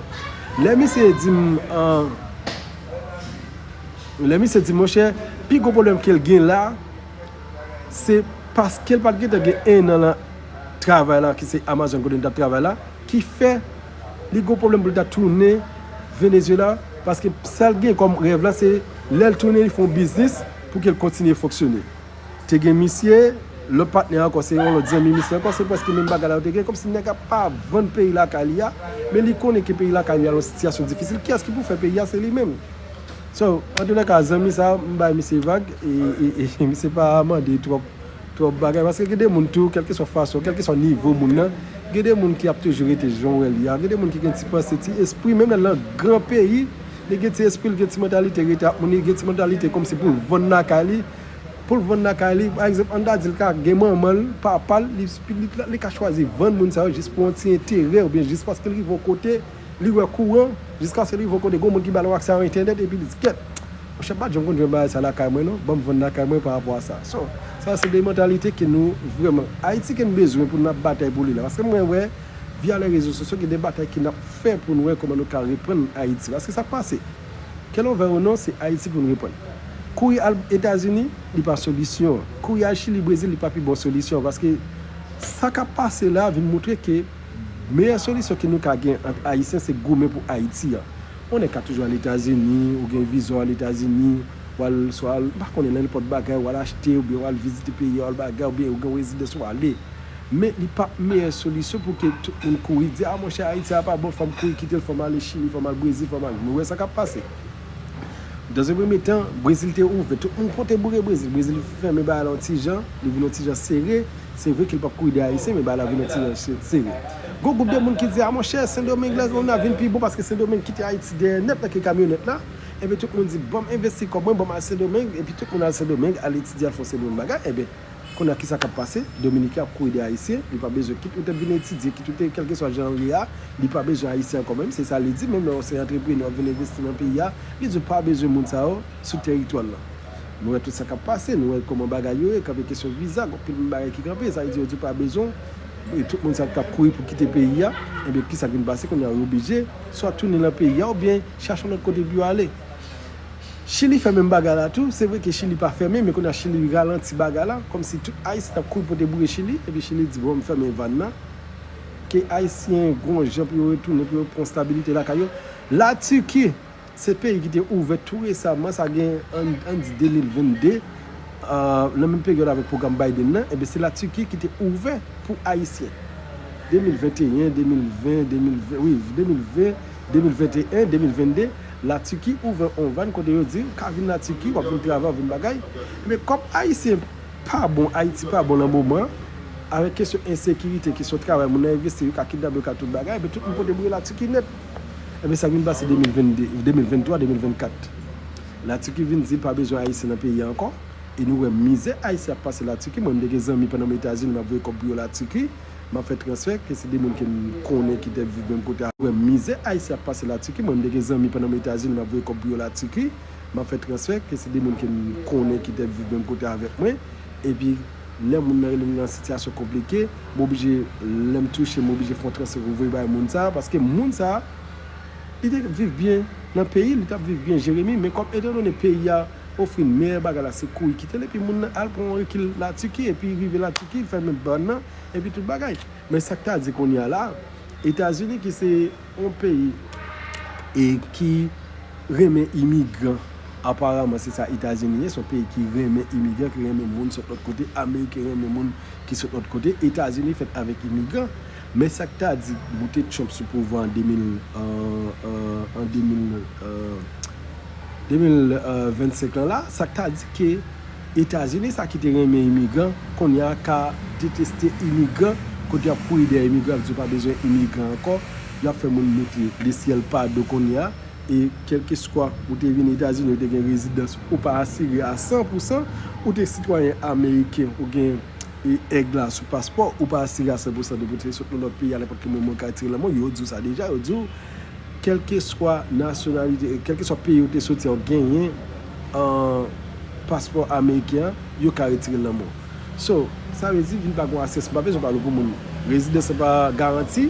Lè misye di m, an, lè misye di m, monchè, pi gwo pwoblèm ke l gen la, se paske l pa t gentan gen en an nan travay la, ki se Amazon kote m t ap travay la, ki fè li gen pwoblèm pou l ta tounen Venezuela, paske sa l gen kòm rèv la, se lè l tounen, li fè yon biznis pou ke l kontinye fonksyone. Te gen misye, lòt patnè ankò, se yon lòt zanmi misye ankò, se prèske menm bagay la yo te gen, kòmsi nèg la pa vann peyi lakay li a, men li konnen ke peyi lakay li a nan yon sitiyasyon difisil. Kiyès ki pou fè peyi a? Se li menm. So, antoulèka, zanmi sa, m bay misye vag, e, e, e misye pa mande twòp, twòp bagay, paske gen de moun tou, kèlkeswa fason, kèlkeswa nivo moun nan, gen de moun ki ap toujou rete jan w wè li a, gen de moun ki gen ti panse, ti espri, menm lè l nan gran peyi, li gen ti espri, li gen ti mantalite rete ak moun, li gen ti mantalite kòmsi pou l vann lakay li, pou l vann lakay li, pa egzanp, ann ta di l ka gen manman l, papa l, li, li, li ka chwazi vann moun sa yo jis pou yon ti enterè oubyen jis paske l rive yon kote, li wè kouran, jiskaske li rive yon kote, gen yon moun ki ba l yon aksè a entènèt, epi li di, "Kèt, monchè, m pa t janm konn jwenn bagay sa lakay mwen, non, ban m vann lakay mwen pa rapò a sa." So, sa se de mantalite ke nou vrèman, Ayiti ke n bezwen pou n ap batay pou li la. Paske mwen wè, via les réseaux sociaux, gen de batay ke n ap fè pou n wè kòman nou ka reprann Ayiti. Paske sa k pase, Kè l ouvè ou non, se Ayiti pou n reprann. Kouri al Etazini, li pa solisyon. Kouri al Chili, Brezil, li pa pi bon solisyon. Paske sa k ap pase la vin montre ke meyè solisyon ke nou ka gen ant Ayisyen, se goumen pou Ayiti a. Yon nèg ka toujou al Etazini, ou gen viza w al Etazini, w al, swa al, m pa konnen, nan nenpòt bagay, w al achte, oubyen w al vizite peyi a, w al bagay, oubyen ou gen rezidans, w ale. Men li p ap meyè solisyon pou ke tout moun kouri di, "A, monchè, Ayiti a pa bon, fò m kouri kite l, fò m ale Chili, fò m al Brezil, fò m al." Nou wè sa k ap pase. Dans un premier temps, Brezil te ouvè, tout moun pote boure Brezil. Brezil fèmen bagay la yon ti jan, li vin yon ti jan sere. Se vre ke l p ap kouri dèyè Ayisyen, men bagay la vin yon ti jan se-, sere. Gon gwoup de moun ki di, "A, monchè, Sendomeng la, kounye a vin pi bon paske Sendomeng kite Ayiti dèyè nèt nan ke kamyonèt la." Enben, tout moun di, "Ban m envesti kòb mwen, ban m al Sendomeng," epi tout moun al Sendomeng, al etidye, al fè yon seri de bagay. Enben, Kounye a, kisa k ap pase? Dominiken ap kouri dèyè Ayisyen, li pa bezwen, kit ou te vin etidye, kit ou te, kèlkeswa jan l ye a, li pa bezwen Ayisyen ankò menm, se sa li di, menm lè w se antreprenè, w ap vin envesti nan peyi a, li di w pa bezwen moun sa yo sou teritwa l lan. Nou wè tout sa k ap pase, nou wè kòman bagay yo ye, kanpe kesyon viza, gon pil bagay ki kanpe, sa vle di yo di w pa bezwen, e tout moun sa k t ap kouri pou kite peyi a, enben, kisa k vin pase? Kounye a, yo oblije swa tounen nan peyi a, oubyen chache yon lòt kote pou yo ale. Chili fè menm bagay la tou. Se vre ke Chili pa fèmen, men kounye a Chili ralanti bagay la. Kòmsi tout Ayisyen t ap kouri pote boure Chili, epi Chili di, "Bon, m fèmen vàn nan." Ke Ayisyen gon jan pou yo retounen, pou yo pran stabilite lakay yo. Latiki, se peyi ki te ouvè tou resaman, sa gen, ann, ann di de mil vennde, euh, nan menm peryòd avèk pwogram Biden nan, enben, se Latiki ki te ouvè pou Ayisyen. De mil venteyen, de mil ven, de mil ven, wi, de mil ven, de mil venteyen, de mil vennde, Latiki ouvè on vàn kote yo di, ou ka vin Latiki, w ap vin travay, w ap vin bagay. Men kòm Ayisyen pa bon, Ayiti pa bon nan moman, avèk kesyon ensekirite, kesyon travay, moun nan envesti, yo ka kidnape, yo ka tout bagay, men tout moun pote boure Latiki nèt. Enben, sa k vin pase de mil vennde, de mil venntwa, de mil vennkat. Latiki vin di pa bezwen Ayisyen nan peyi a ankò. E nou wè mizè Ayisyen ap pase Latiki. Mwen, m te gen zanmi pandan m Etazini, m ap voye kòb pou yo Latiki. M ap fè transfè, ke se de moun ke m konnen ki te ap viv menm kote a. Wè mizè Ayisyen ap pase Latiki. Mwen, m te gen zanmi pandan m Etazini, m ap voye kòb pou yo Latiki. M ap fè transfè, ke se de moun ke m konnen ki te ap viv menm kote avèk mwen. Epi, lè moun nan rele m nan sitiyasyon konplike, m oblije, lè m touche, m oblije fè yon transfè pou voye bay moun sa a, paske moun sa a, li te viv byen nan peyi l, li t ap viv byen Jeremi, men kòm etandone peyi a ofri l meyè bagay la, se kouri kite l, epi moun nan al pran yon rekil Latiki, epi rive Latiki, l fèmen bann nan, epi tout bagay. Men sa k ta di kounye a la, Etazini ki se yon peyi e ki renmen imigran, Aparaman, se sa Etazini ye, se yon peyi ki renmen imigran, ki renmen moun sot lòt kote. Ameriken renmen moun ki sot lòt kote. Etazini fèt avèk imigran. Men sa k ta di moute Trump sou pouvwa an de mil, an, an, an de mil, an de mil vennsenk lan la, sa k ta di ke Etazini, sa ki te renmen imigran, kounye a ka deteste imigran, kote y ap kouri dèyè imigran, ap di yo pa bezwen imigran ankò, y ap fè moun moute lesyèl pa do kounye a, e kèlkeswa ou te vin Etazini, ou te gen rezidans, ou pa asire a san pou san, ou te sitwayen ameriken, ou gen e èg la sou paspò, ou pa asire a san pou san depi w te sot nan lòt peyi a, nenpòt ki moman yo ka retire lanmò, yo di w sa deja, yo di w, kèlkeswa nasyonalite, kèlkeswa peyi ou te soti a, ou genyen an paspò ameriken an, yo ka retire lanmò. So, sa vle di, vin pa gon aksès, m pa bezwen pale pou moun. Rezidans lan pa garanti,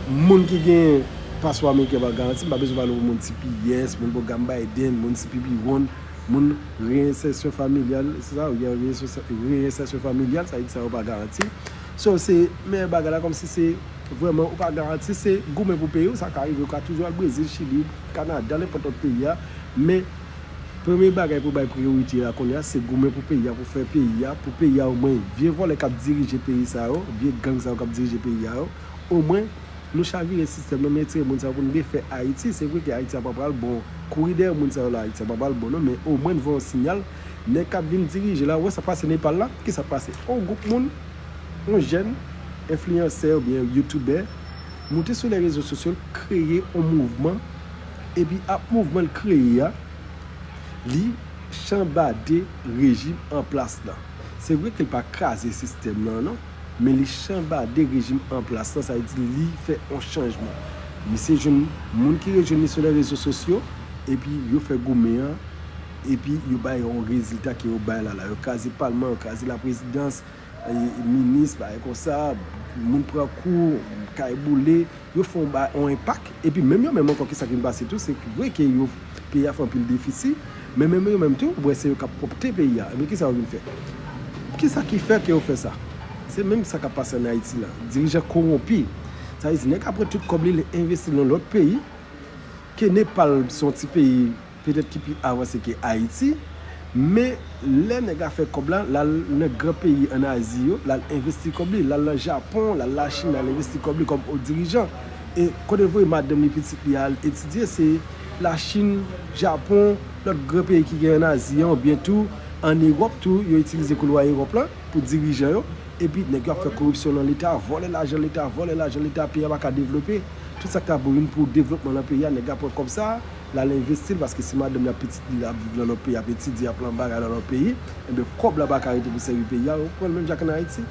moun ki gen paspò ameriken pa garanti, m pa bezwen pale pou moun T P S, moun pwogram Biden, moun T P P one, moun reyensèsyon familyal, se sa, ou gen reyensèsyon, reyensèsyon familyal, sa vle di sa yo pa garanti. So, se, men bagay la kòmsi se vrèman ou pa garanti, se goumen pou peyi w, sa ka rive, ou ka toujou al Brezil, Chili, Kanada, nenpòt lòt peyi a, men premye bagay pou bay priyorite a kounye a, se goumen pou peyi a, pou fè peyi a, pou peyi a omwen, vye vòlè k ap dirije peyi sa yo, vye gang sa yo k ap dirije peyi a yo, omwen, nou chavire sistèm nan, nou retire moun sa yo pou nou refè Ayiti. Se vre ke Ayiti a pa pral bon. Kouri dèyè moun sa yo la, Ayiti a pa pral bon non, men omwen n voye yon siyal. Nèg k ap vin dirije la, ou wè sa k pase Nepal la? Kisa k pase? Yon gwoup moun, yon jèn, enfliyansè oubyen youtubè, moute sou lè rezo sosyo, l kreye yon mouvman, epi ap mouvman l kreye a, li chanbade rejim an plas lan. Se vre ke l pa kraze sistèm nan, non, men li chanbade rejim an plas lan, sa vle di li fè yon chanjman. Misye jwenn moun ki rejwenn li sou lè rezo sosyo, epi yo fè goumen an, epi yo bay yon rezilta ke yo bay la la. Yo kraze palman, yo kraze laprezidans, e, minis, bagay konsa, moun pran kou, kay boule, yo fè yon ba-, yon enpak, epi menm yo menm ankò, kisa ki vin pase tou, se vre ke yo, peyi a fè anpil defisi, men menm yo menm tou, ou wè se yo k ap kòpte peyi a. Ebyen, kisa yo vin fè? Kisa ki fè ke yo fè sa? Se menm sa k ap pase ann Ayiti la. Dirijan kowonpi. Sa vle di, nèg ap pran tout kòb li, li envesti l nan lòt peyi, ke Nepal se yon ti peyi petèt ki pi avanse ke Ayiti, men lè nèg la fè kòb la, l al nan gran peyi ann Azi yo, l al envesti kòb li, l al nan Japon, l al Lachin, l al envesti kòb li kòm dirijan. E kote l voye madanm li, pitit li al etidye, se Lachin, Japon, lòt gran peyi ki gen ann Azi an, oubyen tou ann Ewòp tou, yo itilize koulwa Ewòp la pou dirijan yo. Epi nèg yo ap fè koripsyon nan Leta, vòlè lajan Leta, vòlè lajan Leta, peyi a pa ka devlope. Tout sa k ta pou vin pou devlopman nan peyi a, nèg la pran kòb sa, l al envesti l, paske si madanm li ak pitit li ap viv nan lòt peyi, ap etidye, ap lan bagay nan lòt peyi, enben kòb la pa ka rete pou sèvi peyi a, ou konprann, menm jan ak ann Ayiti.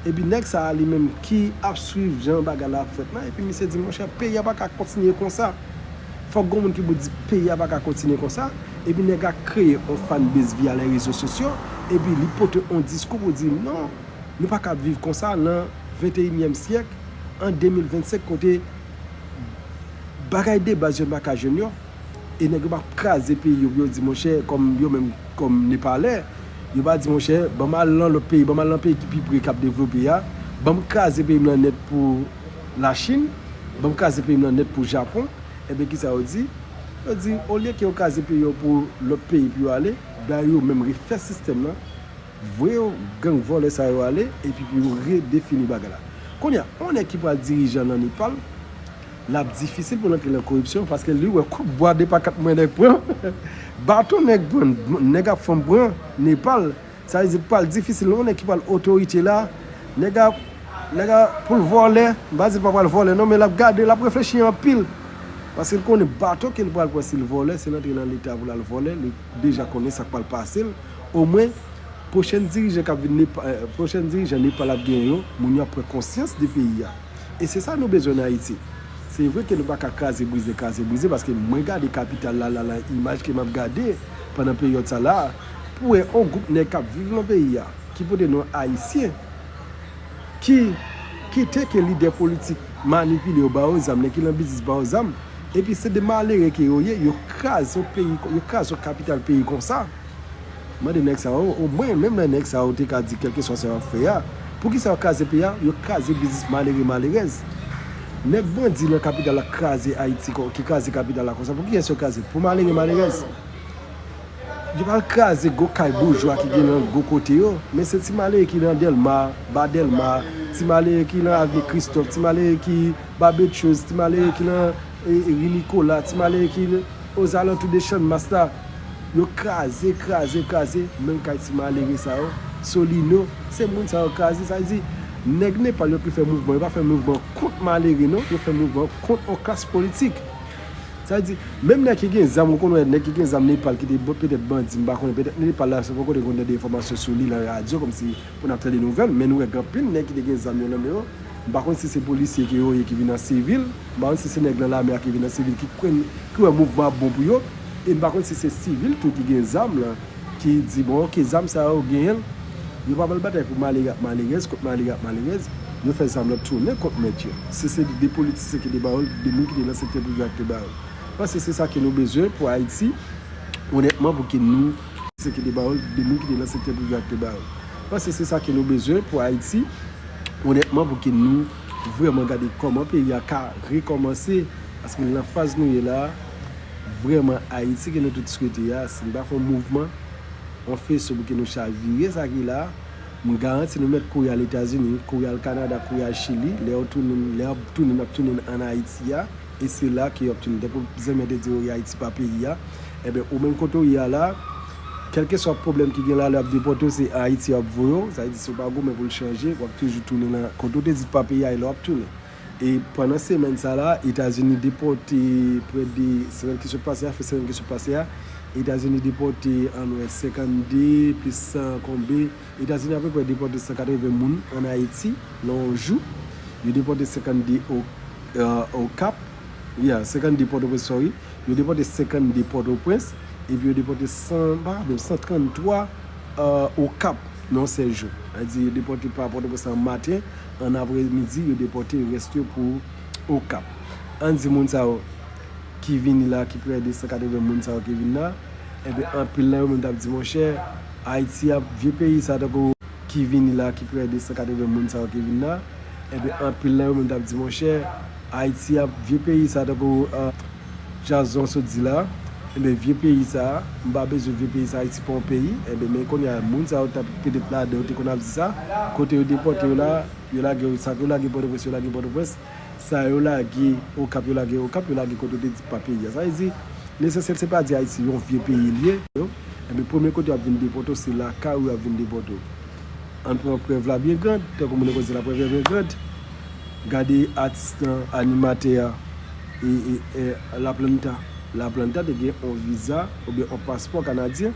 Epi nèg sa a li menm ki ap swiv jan bagay la ap fèt la, epi misye di, monchè, peyi a pa ka kontinye konsa. Fòk gon moun ki pou di peyi a pa ka kontinye konsa. Epi nèg la kreye yon fanbase via les réseaux sociaux, epi li pote yon diskou pou di, non, nou pa ka ap viv konsa nan venteyinyèm syèk, an de mil vennsenk, kote bagay de baz yo n pa ka jwenn yo. E nèg yo p ap kraze peyi yo pou yo di, monchè, kòm yo menm, kòm Nepalè, yo pa di, monchè, ban m al nan lòt peyi, ban m al nan peyi ki pi pre, k ap devlope a, ban m kraze peyi m nan nèt pou Lachin, ban m kraze peyi m nan nèt pou Japon. Enben, kisa yo di? Yo di, olye ke yo kraze peyi yo pou lòt peyi pou yo ale, bay yo menm refè sistèm nan, voye yo gang vòlè sa yo ale, epi pou yo redefini bagay la. Kounye a, yon nèg ki pral dirijan nan Nepal, l ap difisil pou l antre nan koripsyon, paske li wè kout bwa de pa kat mwen nèg pran, baton nèg pran, nèg ak fanm pran, Nepal, sa vle di pral difisil, yon nèg ki pral otorite la, nèg a, nèg a pou l vòlè, m pa di l pa pral vòlè non, men l ap gade, l ap reflechi anpil. Paske l konnen baton ke l pral pran si l vòlè, se l antre nan Leta pou l al vòlè, li deja konnen sa k pral pase l. Omwen, pwochèn dirijan k ap vin Nepa-, eh, pwochèn dirijan Nepal ap genyen yo, moun yo ap pran konsyans de peyi a. E se sa nou bezwen nan Ayiti. Se vre ke nou pa ka kraze brize, kraze brize, paske mwen gade kapital la, la, la, imaj ke m ap gade pandan peryòd sa la, pou wè yon gwoup nèg k ap viv nan peyi a, ki pote non Ayisyen, ki kite ke lidè politik manipile yo, ba yo zam, nèg ki nan biznis ba yo zam, epi se de malere ke yo ye, yo kraze yon peyi, yo kraze yon kapital peyi konsa. Mande nèg sa yo, omwen, menm lè nèg sa yo te ka di kèlkeswa sa y ap fè a, poukisa yo kraze peyi a? Yo kraze biznis malere, malerèz. Nèg bandi nan kapital la kraze Ayiti, ki kraze kapital la konsa, pou kiyès yo kraze? Pou malere, malerèz. Yo pral kraze gwo kay boujwa ki gen nan gwo kote yo, men se ti malere ki nan Dèlma, ba Dèlma, ti malere ki nan avni Kristòf, ti malere ki ba Betchoz, ti malere ki nan, e, e, ri Nikola, ti malere ki ozalantou de Channmas la. Yo kraze, kraze, kraze, menm kay ti malere sa yo, Solino, se moun sa yo kraze. Sa vle di, nèg Nepal yo ki fè mouvman, yo pa fè mouvman kont malere, non, yo fè mouvman kont yon klas politik. Sa vle di, menm nèg ki gen zam, ou konn wè nèg ki gen zam Nepal ki te ba-, petèt bandi, m pa konnen, petèt Nepal la, se poko te konn tande enfòmasyon sou li nan radyo, kòmsi pou n ap tande nouvèl, men nou wè gen anpil nèg ki te gen zam yo nan men yo. M pa konn si se polisye ke yo ye ki vin an sivil, m pa konn si se nèg nan lame a ki vin an sivil ki kwè, ki wè mouvman ap bon pou yo, e m pa konn si se sivil tou ki gen zam lan, ki di, bon, oke, zam sa yo genyen l, yo pa pral batay pou malere ak malerèz kont malere ak malerèz, yo fè zam lan tounen kont mèt yo. Si se de politisyen ki te ba yo l, de moun ki te nan sektè prive a ki te ba yo l. Paske se sa ke nou bezwen pou Ayiti, onètman, pou ke nou, se ki te ba yo l, de moun ki te nan sektè prive a ki te ba yo l. Paske se sa ke nou bezwen pou Ayiti, onètman, pou ke nou vrèman gade kòman peyi a ka rekòmanse. Paske nan faz nou ye la, vrèman, Ayiti ke nou tout swete a, si n pa fè yon mouvman, yon feso pou ke nou chavire sa ki la, m garanti nou mèt kouri al Etazini, kouri al Kanada, kouri al Chili, lè yo tounen, lè y ap tounen, n ap tounen ann Ayiti a, e se la ke y ap tounen. Tankou zanmi an te di yo, Ayiti pa peyi a. Enben, ou menm kote w ye a la, kèlkeswa pwoblèm ki gen la, lè y ap depòte w, se Ayiti y ap voye w. Sa vle di, si w pa goumen pou l chanje, w ap toujou tounen nan kote w te di pa peyi a, e la w ap tounen. E pandan semèn sa la, Etazini depòte prè de, semèn ki sot pase a, fen semèn ki sot pase a, Etazini depòte ann wè senkannde plis san konbe. Etazini apeprè depòte san katreven moun ann Ayiti nan yon jou. Yo depòte senkannde o, euh, Okap. Yeah, senkannde Pòtoprens, sorry. Yo depòte senkannde Pòtoprens. Epi yo depòte san, pa menm, san tranntwa, euh, Okap nan yon sèl jou. Sa vle di, yo depòte pa Pòtoprens nan maten, ann apremidi, yo depòte rès yo pou Okap. Ann di moun sa yo ki vini la, ki prè de san katreven moun sa yo ki vini la, enben, anpil nan yo menm t ap di, monchè, Ayiti ap, vye peyi sa, tankou ki vini la, ki prè de san katreven moun sa yo ki vini la, enben, anpil nan yo menm t ap di, monchè, Ayiti ap, vye peyi sa, tankou, euh, Jazon sot di la, enben, vye peyi sa, m pa bezwen vye peyi sa, Ayiti pa yon peyi, enben, men kounye a, moun sa yo t ap petèt ladan yo te konn ap di sa, kote yo depòte yo la, yo lage yo, sa ke yo lage Pòtoprens, yo lage Pòtoprens, sa yo lage Okap, yo lage Okap, yo lage kote yo te di pa peyi a. Sa vle di, lesansyèl se pa di Ayiti yon vye peyi l ye, non? Enben, premye kote y ap vin depòte w, se lakay ou y ap vin depòte w. Ann pran prèv la byen grand, tankou moun yo konn di la prèv la byen grand. Gade atis lan, animatè a, e, e, e, Laplanta. Laplanta te gen yon viza oubyen yon paspò kanadyen.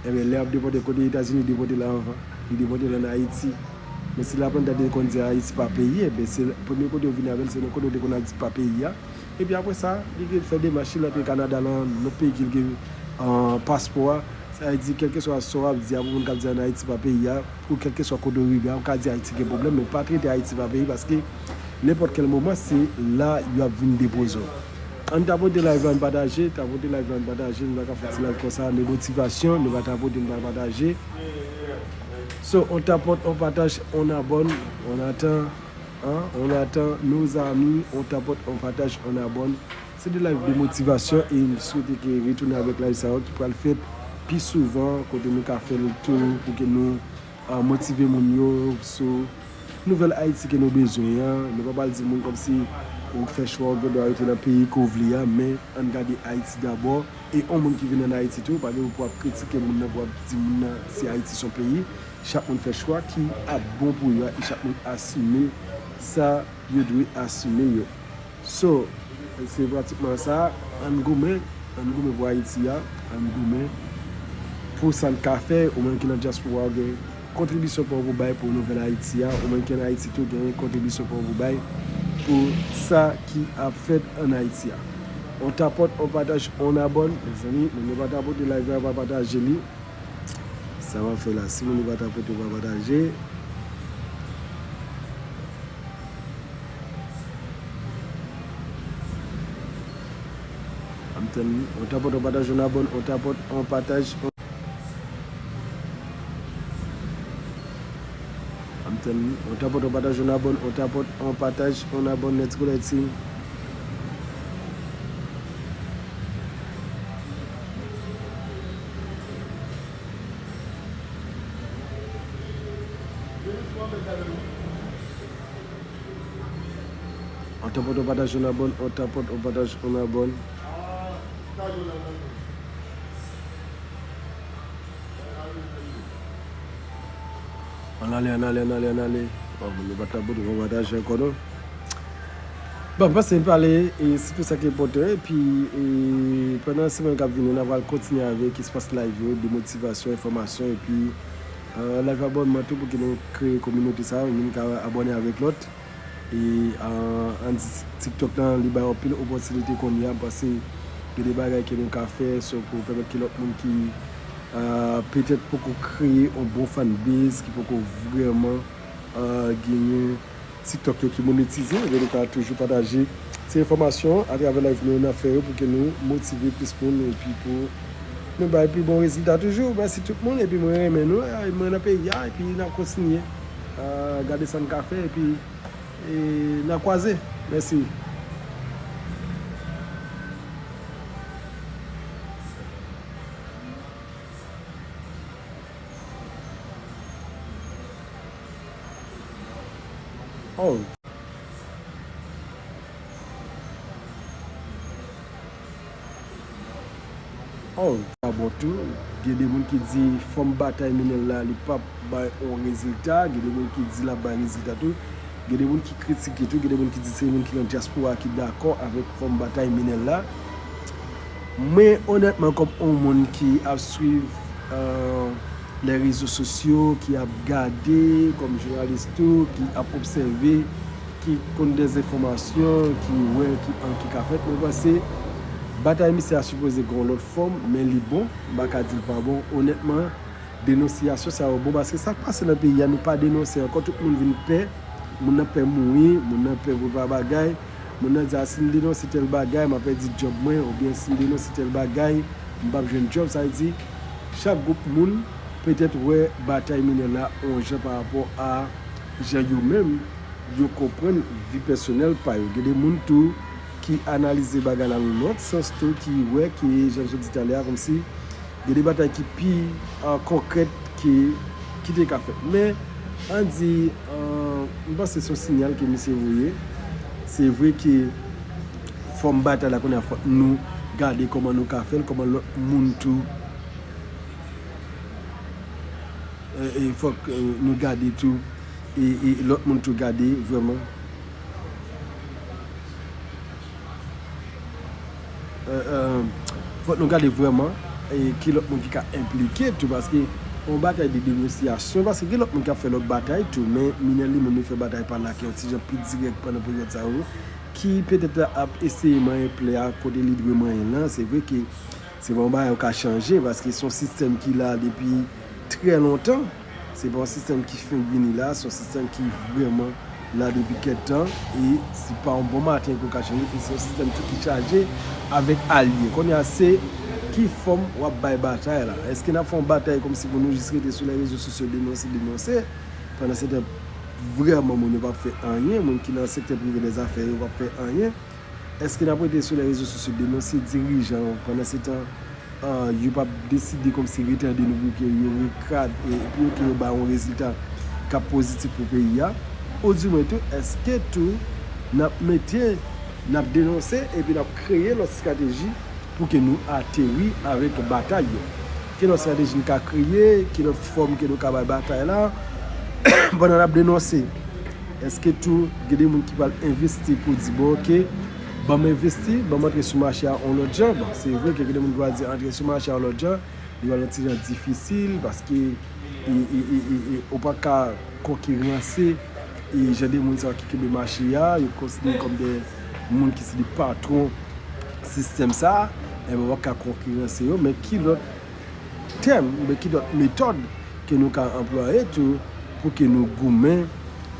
Enben, lè y ap depòte kote Etazini, depòte l anvan. Li depòte l ann Ayiti. Men si Laplanta te konn di Ayiti pa peyi, enben, se premye kote yo vini avè l, se nan kote yo te konn ap di pa peyi a. Epi apre sa, li gen fè demach li antre Kanada lan, lòt peyi ke l gen, euh, paspò a. Sa vle di, kèlkeswa sa w ap di a, pou moun k ap di ann Ayiti pa peyi a, pou kèlkeswa kote w rive a, ou ka di Ayiti gen pwoblèm, men pa trete Ayiti pa peyi, paske nenpòt kèl moman, se la y ap vin depoze w. Ann tapote live la, ann pataje, tapote live la, ann pataje, nou pa ka fè ti live konsa, men motivasyon, nou pa tapote, nou pa pataje. So, on tapote, on pataje, on abòne, on atann, hein, on atann, nos amis, on tapote, on pataje, on abòne. Se de live de motivasyon e m swete ke retounen avèk live sa yo ki pral fèt pi souvan, kote nou ka fè l tou pou ke nou, ah, motive moun yo sou nouvèl Ayiti ke nou bezwen an. Nou pa pral di moun kòmsi ou fè chwa, ou gen dwa rete nan peyi ke w vle a, men ann gade Ayiti dabò. E yon moun ki vin ann Ayiti tou, pa gen pou ap kritike moun nan, pou ap di moun nan si Ayiti se yon peyi. Chak moun fè chwa ki ap bon pou yo a, e chak moun asime sa yo dwe asime yo. So, se pratikman sa, ann goumen, ann goumen pou Ayiti a, ann goumen pou sa n ka fè, ou menm ki nan dyaspora, ou gen kontribisyon pa w pou bay pou nouvèl Ayiti a, ou menm ki ann Ayiti tou, gen kontribisyon pa w pou bay pou sa ki ap fèt ann Ayiti a. On tapote, on pataje, on abòne, mezanmi, moun yo pa tapote live la, yo pa pataje li. Sa m ap fè la, si moun yo pa tapote, yo pa pataje. Ann tann, on tapote, on pataje, on abòne, on tapote, on pataje, on, ann tann, on tapote, on pataje, on abòne, on tapote, on pataje, on abòne, let's go, let's see. On tapote, on pataje, on abòne, on tapote, on pataje, on abòne. Ann ale, ann ale, ann ale, ann ale. Bon, moun yo pa tapote, pa pataje ankò non. Bon, m panse n pale, e sitou sa ki enpòtan, epi, e, pandan semèn k ap vini, n a pral kontinye avèk espas live yo, de motivasyon, enfòmasyon, epi, e, live abònman tou, pou ke nou kreye kominote sa, moun ka abòne avèk lòt. E, e, ann di TikTok lan, li bay anpil opòtinite kounye a, m panse gen de bagay ke nou ka fè, so pou pèmèt ke lòt moun ki, e, petèt poko kreye yon bon fanbase, ki poko vrèman, e, genyen TikTok yo ki monetize, ebyen nou ka toujou pataje ti enfòmasyon atravè live nou yo n ap fè yo pou ke nou motive plis moun epi pou nou bay pi bon rezilta toujou. Mèsi tout moun epi mwen renmen nou, e, mwen nan peyi a epi n ap kontinye, e, gade sa n ka fè epi, e, n ap kwaze. Mèsi. Oh. Oh, sa bon tou. Gen de moun ki di fòm batay Minel la, li p ap bay yon rezilta. Gen de moun ki di l ap bay rezilta tou. Gen de moun ki kritike tou. Gen de moun ki di se moun ki nan dyaspora ki dakò avèk fòm batay Minel la. Mwen, onètman, kòm yon moun ki ap swiv, e, lè rezo sosyo, ki ap gade kòm jounalis tou, ki ap obsève, ki konn dèzenfòmasyon, ki wè ki, an, ki ka fèt, mwen panse batay misye a sipoze gen yon lòt fòm, men li bon, m pa ka di l pa bon. Onètman, denonsiyasyon sa yo bon, paske sa k pase nan peyi a, nou pa denonse ankò, tout moun vin pè, moun nan pè mouri, moun nan pè pou pa bagay, moun nan di, a, si m denonse tèl bagay, m a pèdi djòb mwen, oubyen si m denonse tèl bagay, m p ap jwenn djòb. Sa vle di, chak gwoup moun petèt wè batay Minel la yon jan pa rapò a jan yo menm yo konprann vi pèsonèl pa yo. Gen de moun tou ki analize bagay la nan lòt sans tou, ki wè ke, jan m sot di talè a, kòmsi gen de batay ki pi, e, konkrèt ke, ki te ka fèt. Men, ann di, e, m panse se yon siyal ke misye voye. Se vre ke fòm batay la kounye a, fòk nou gade kòman nou ka fè l, kòman lòt moun tou, e, e, fòk, e, nou gade tou, e, e lòt moun tou gade vrèman. E, e, fòk nou gade vrèman, e, ki lòt moun ki ka enplike tou, paske yon batay de denonsiyasyon, paske gen lòt moun k ap fè lòt batay tou, men Minel li menm li fè batay pa l la ki yon ti jan pi dirèk pandan peryòd sa yo, ki petèt ap eseye manyen plè a kote li dwe manyen l lan. Se vre ke se pa yon bagay ou ka chanje, paske se yon sistèm ki la depi trè lontan. Se pa yon sistèm ki fenk vini la, se yon sistèm ki vrèman la depi kèk tan, e se pa yon bon maten pou ka chanje, e se yon sistèm tou ki chaje avèk alye. Kounye a, se ki fòm w ap bay batay la? Èske n ap fè yon batay kòmsi pou nou jis rete sou lè rezo sosyo denonse, denonse? Pandan se tan, vrèman, moun yo p ap fè anyen, moun ki nan sektè prive dèzafè yo p ap fè anyen. Èske n ap rete sou lè rezo sosyo denonse dirijan yo pandan se tan, e, yo p ap deside kòmsi retande nou pou ke yo rekad, e, pou ke yo ba yon rezilta k ap pozitif pou peyi a? Oudimwen tou, èske tou n ap mete, n ap denonse epi n ap kreye lòt estrateji pou ke nou ateri avèk batay yo? Ki lòt estrateji n ka kreye? Ki lòt fòm ke nou ka bay batay la pandan n ap denonse? Èske tou gen de moun ki pral envesti pou di, bon, oke, ban m envesti, ban m antre sou mache a yon lòt jan? Bon, se vre ke gen de moun ki pral di antre sou mache a yon lòt jan, li pral yon ti jan difisil, paske, e, e, e, e, e, ou pa ka konkiranse, e, jan de moun sa yo ki kenbe mache a, yo konsidere kòm de moun ki se de patwon sistèm sa, enben, ou pa ka konkiranse yo, men ki lòt tèm, oubyen ki lòt metòd ke nou ka anplwaye tou pou ke nou goumen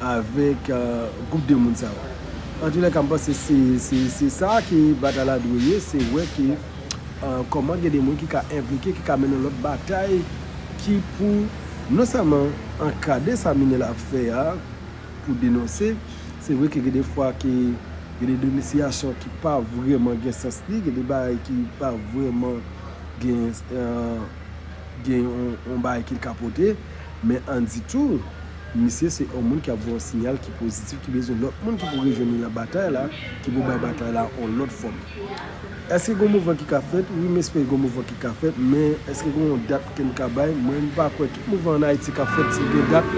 avèk, e, gwoup de moun sa yo? Antoulèka, m panse se, se, se sa ke batay la dwe ye, se wè ke, e, kòman gen de moun ki ka enplike, ki ka mennen lòt batay ki pou non sèlman ankadre sa Minel ap fè a, pou denonse. Se vre ke gen de fwa ke gen de denonsiyasyon ki pa vrèman gen sans li, gen de bagay ki pa vrèman gen, e, gen yon, yon bagay ki ka pote, men ann di tou, misye se yon moun ki ap voye yon siyal ki pozitif, ki bezwen lòt moun ki pou rejwenn li nan batay la, ki pou bay batay la yon lòt fòm. Èske gen yon mouvman ki ka fèt? Wi, m espere gen yon mouvman ki ka fèt, men èske gen yon dat ke n ka bay? Mwen, m pa kwè tout mouvman ann Ayiti k ap fèt, si l gen dat,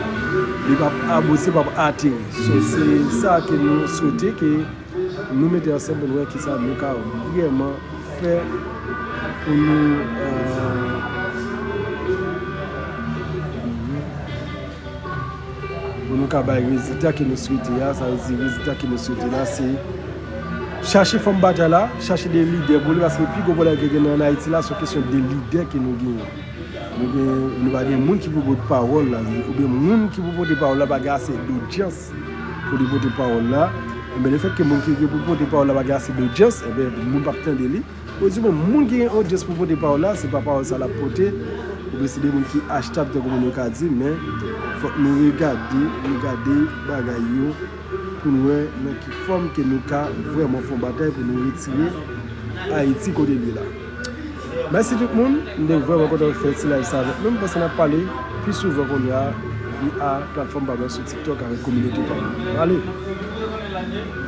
li p ap abouti, p ap ateri. So, se sa ke nou swete ke nou mete ansanm pou nou wè kisa nou ka vrèman fè pou nou, euh, pou nou ka bay rezilta ke nou swete a. Sa vle di rezilta ke nou swete la, se chache fòm batay la, chache de lidè pou li, paske pi gwo pwoblèm ke gen ann Ayiti la, se yon kesyon de lidè ke nou genyen. Nou gen, nou pa gen moun ki pou pote pawòl la, oubyen moun ki pou pote pawòl la pa gen ase dodyans pou li pote pawòl la. Enben, lefètke moun ki gen pou pote pawòl la pa gen ase dodyans, enben, moun p ap tande li. Ou di, bon, moun ki gen odyans pou pote pawòl la, se pa pawòl sa l ap pote, oubyen se de moun ki achtap, tankou moun yo ka di, men fòk nou regade, regade bagay yo pou nou wè nan ki fòm ke nou ka vrèman fè yon batay pou nou retire Ayiti kote l ye la. Mèsi tout moun, m te vrèman kontan fè ti live sa avèk nou. M panse n ap pale pi souvan kounye a via platfòm pa m nan sou TikTok avèk kominote pa m nan. Ale!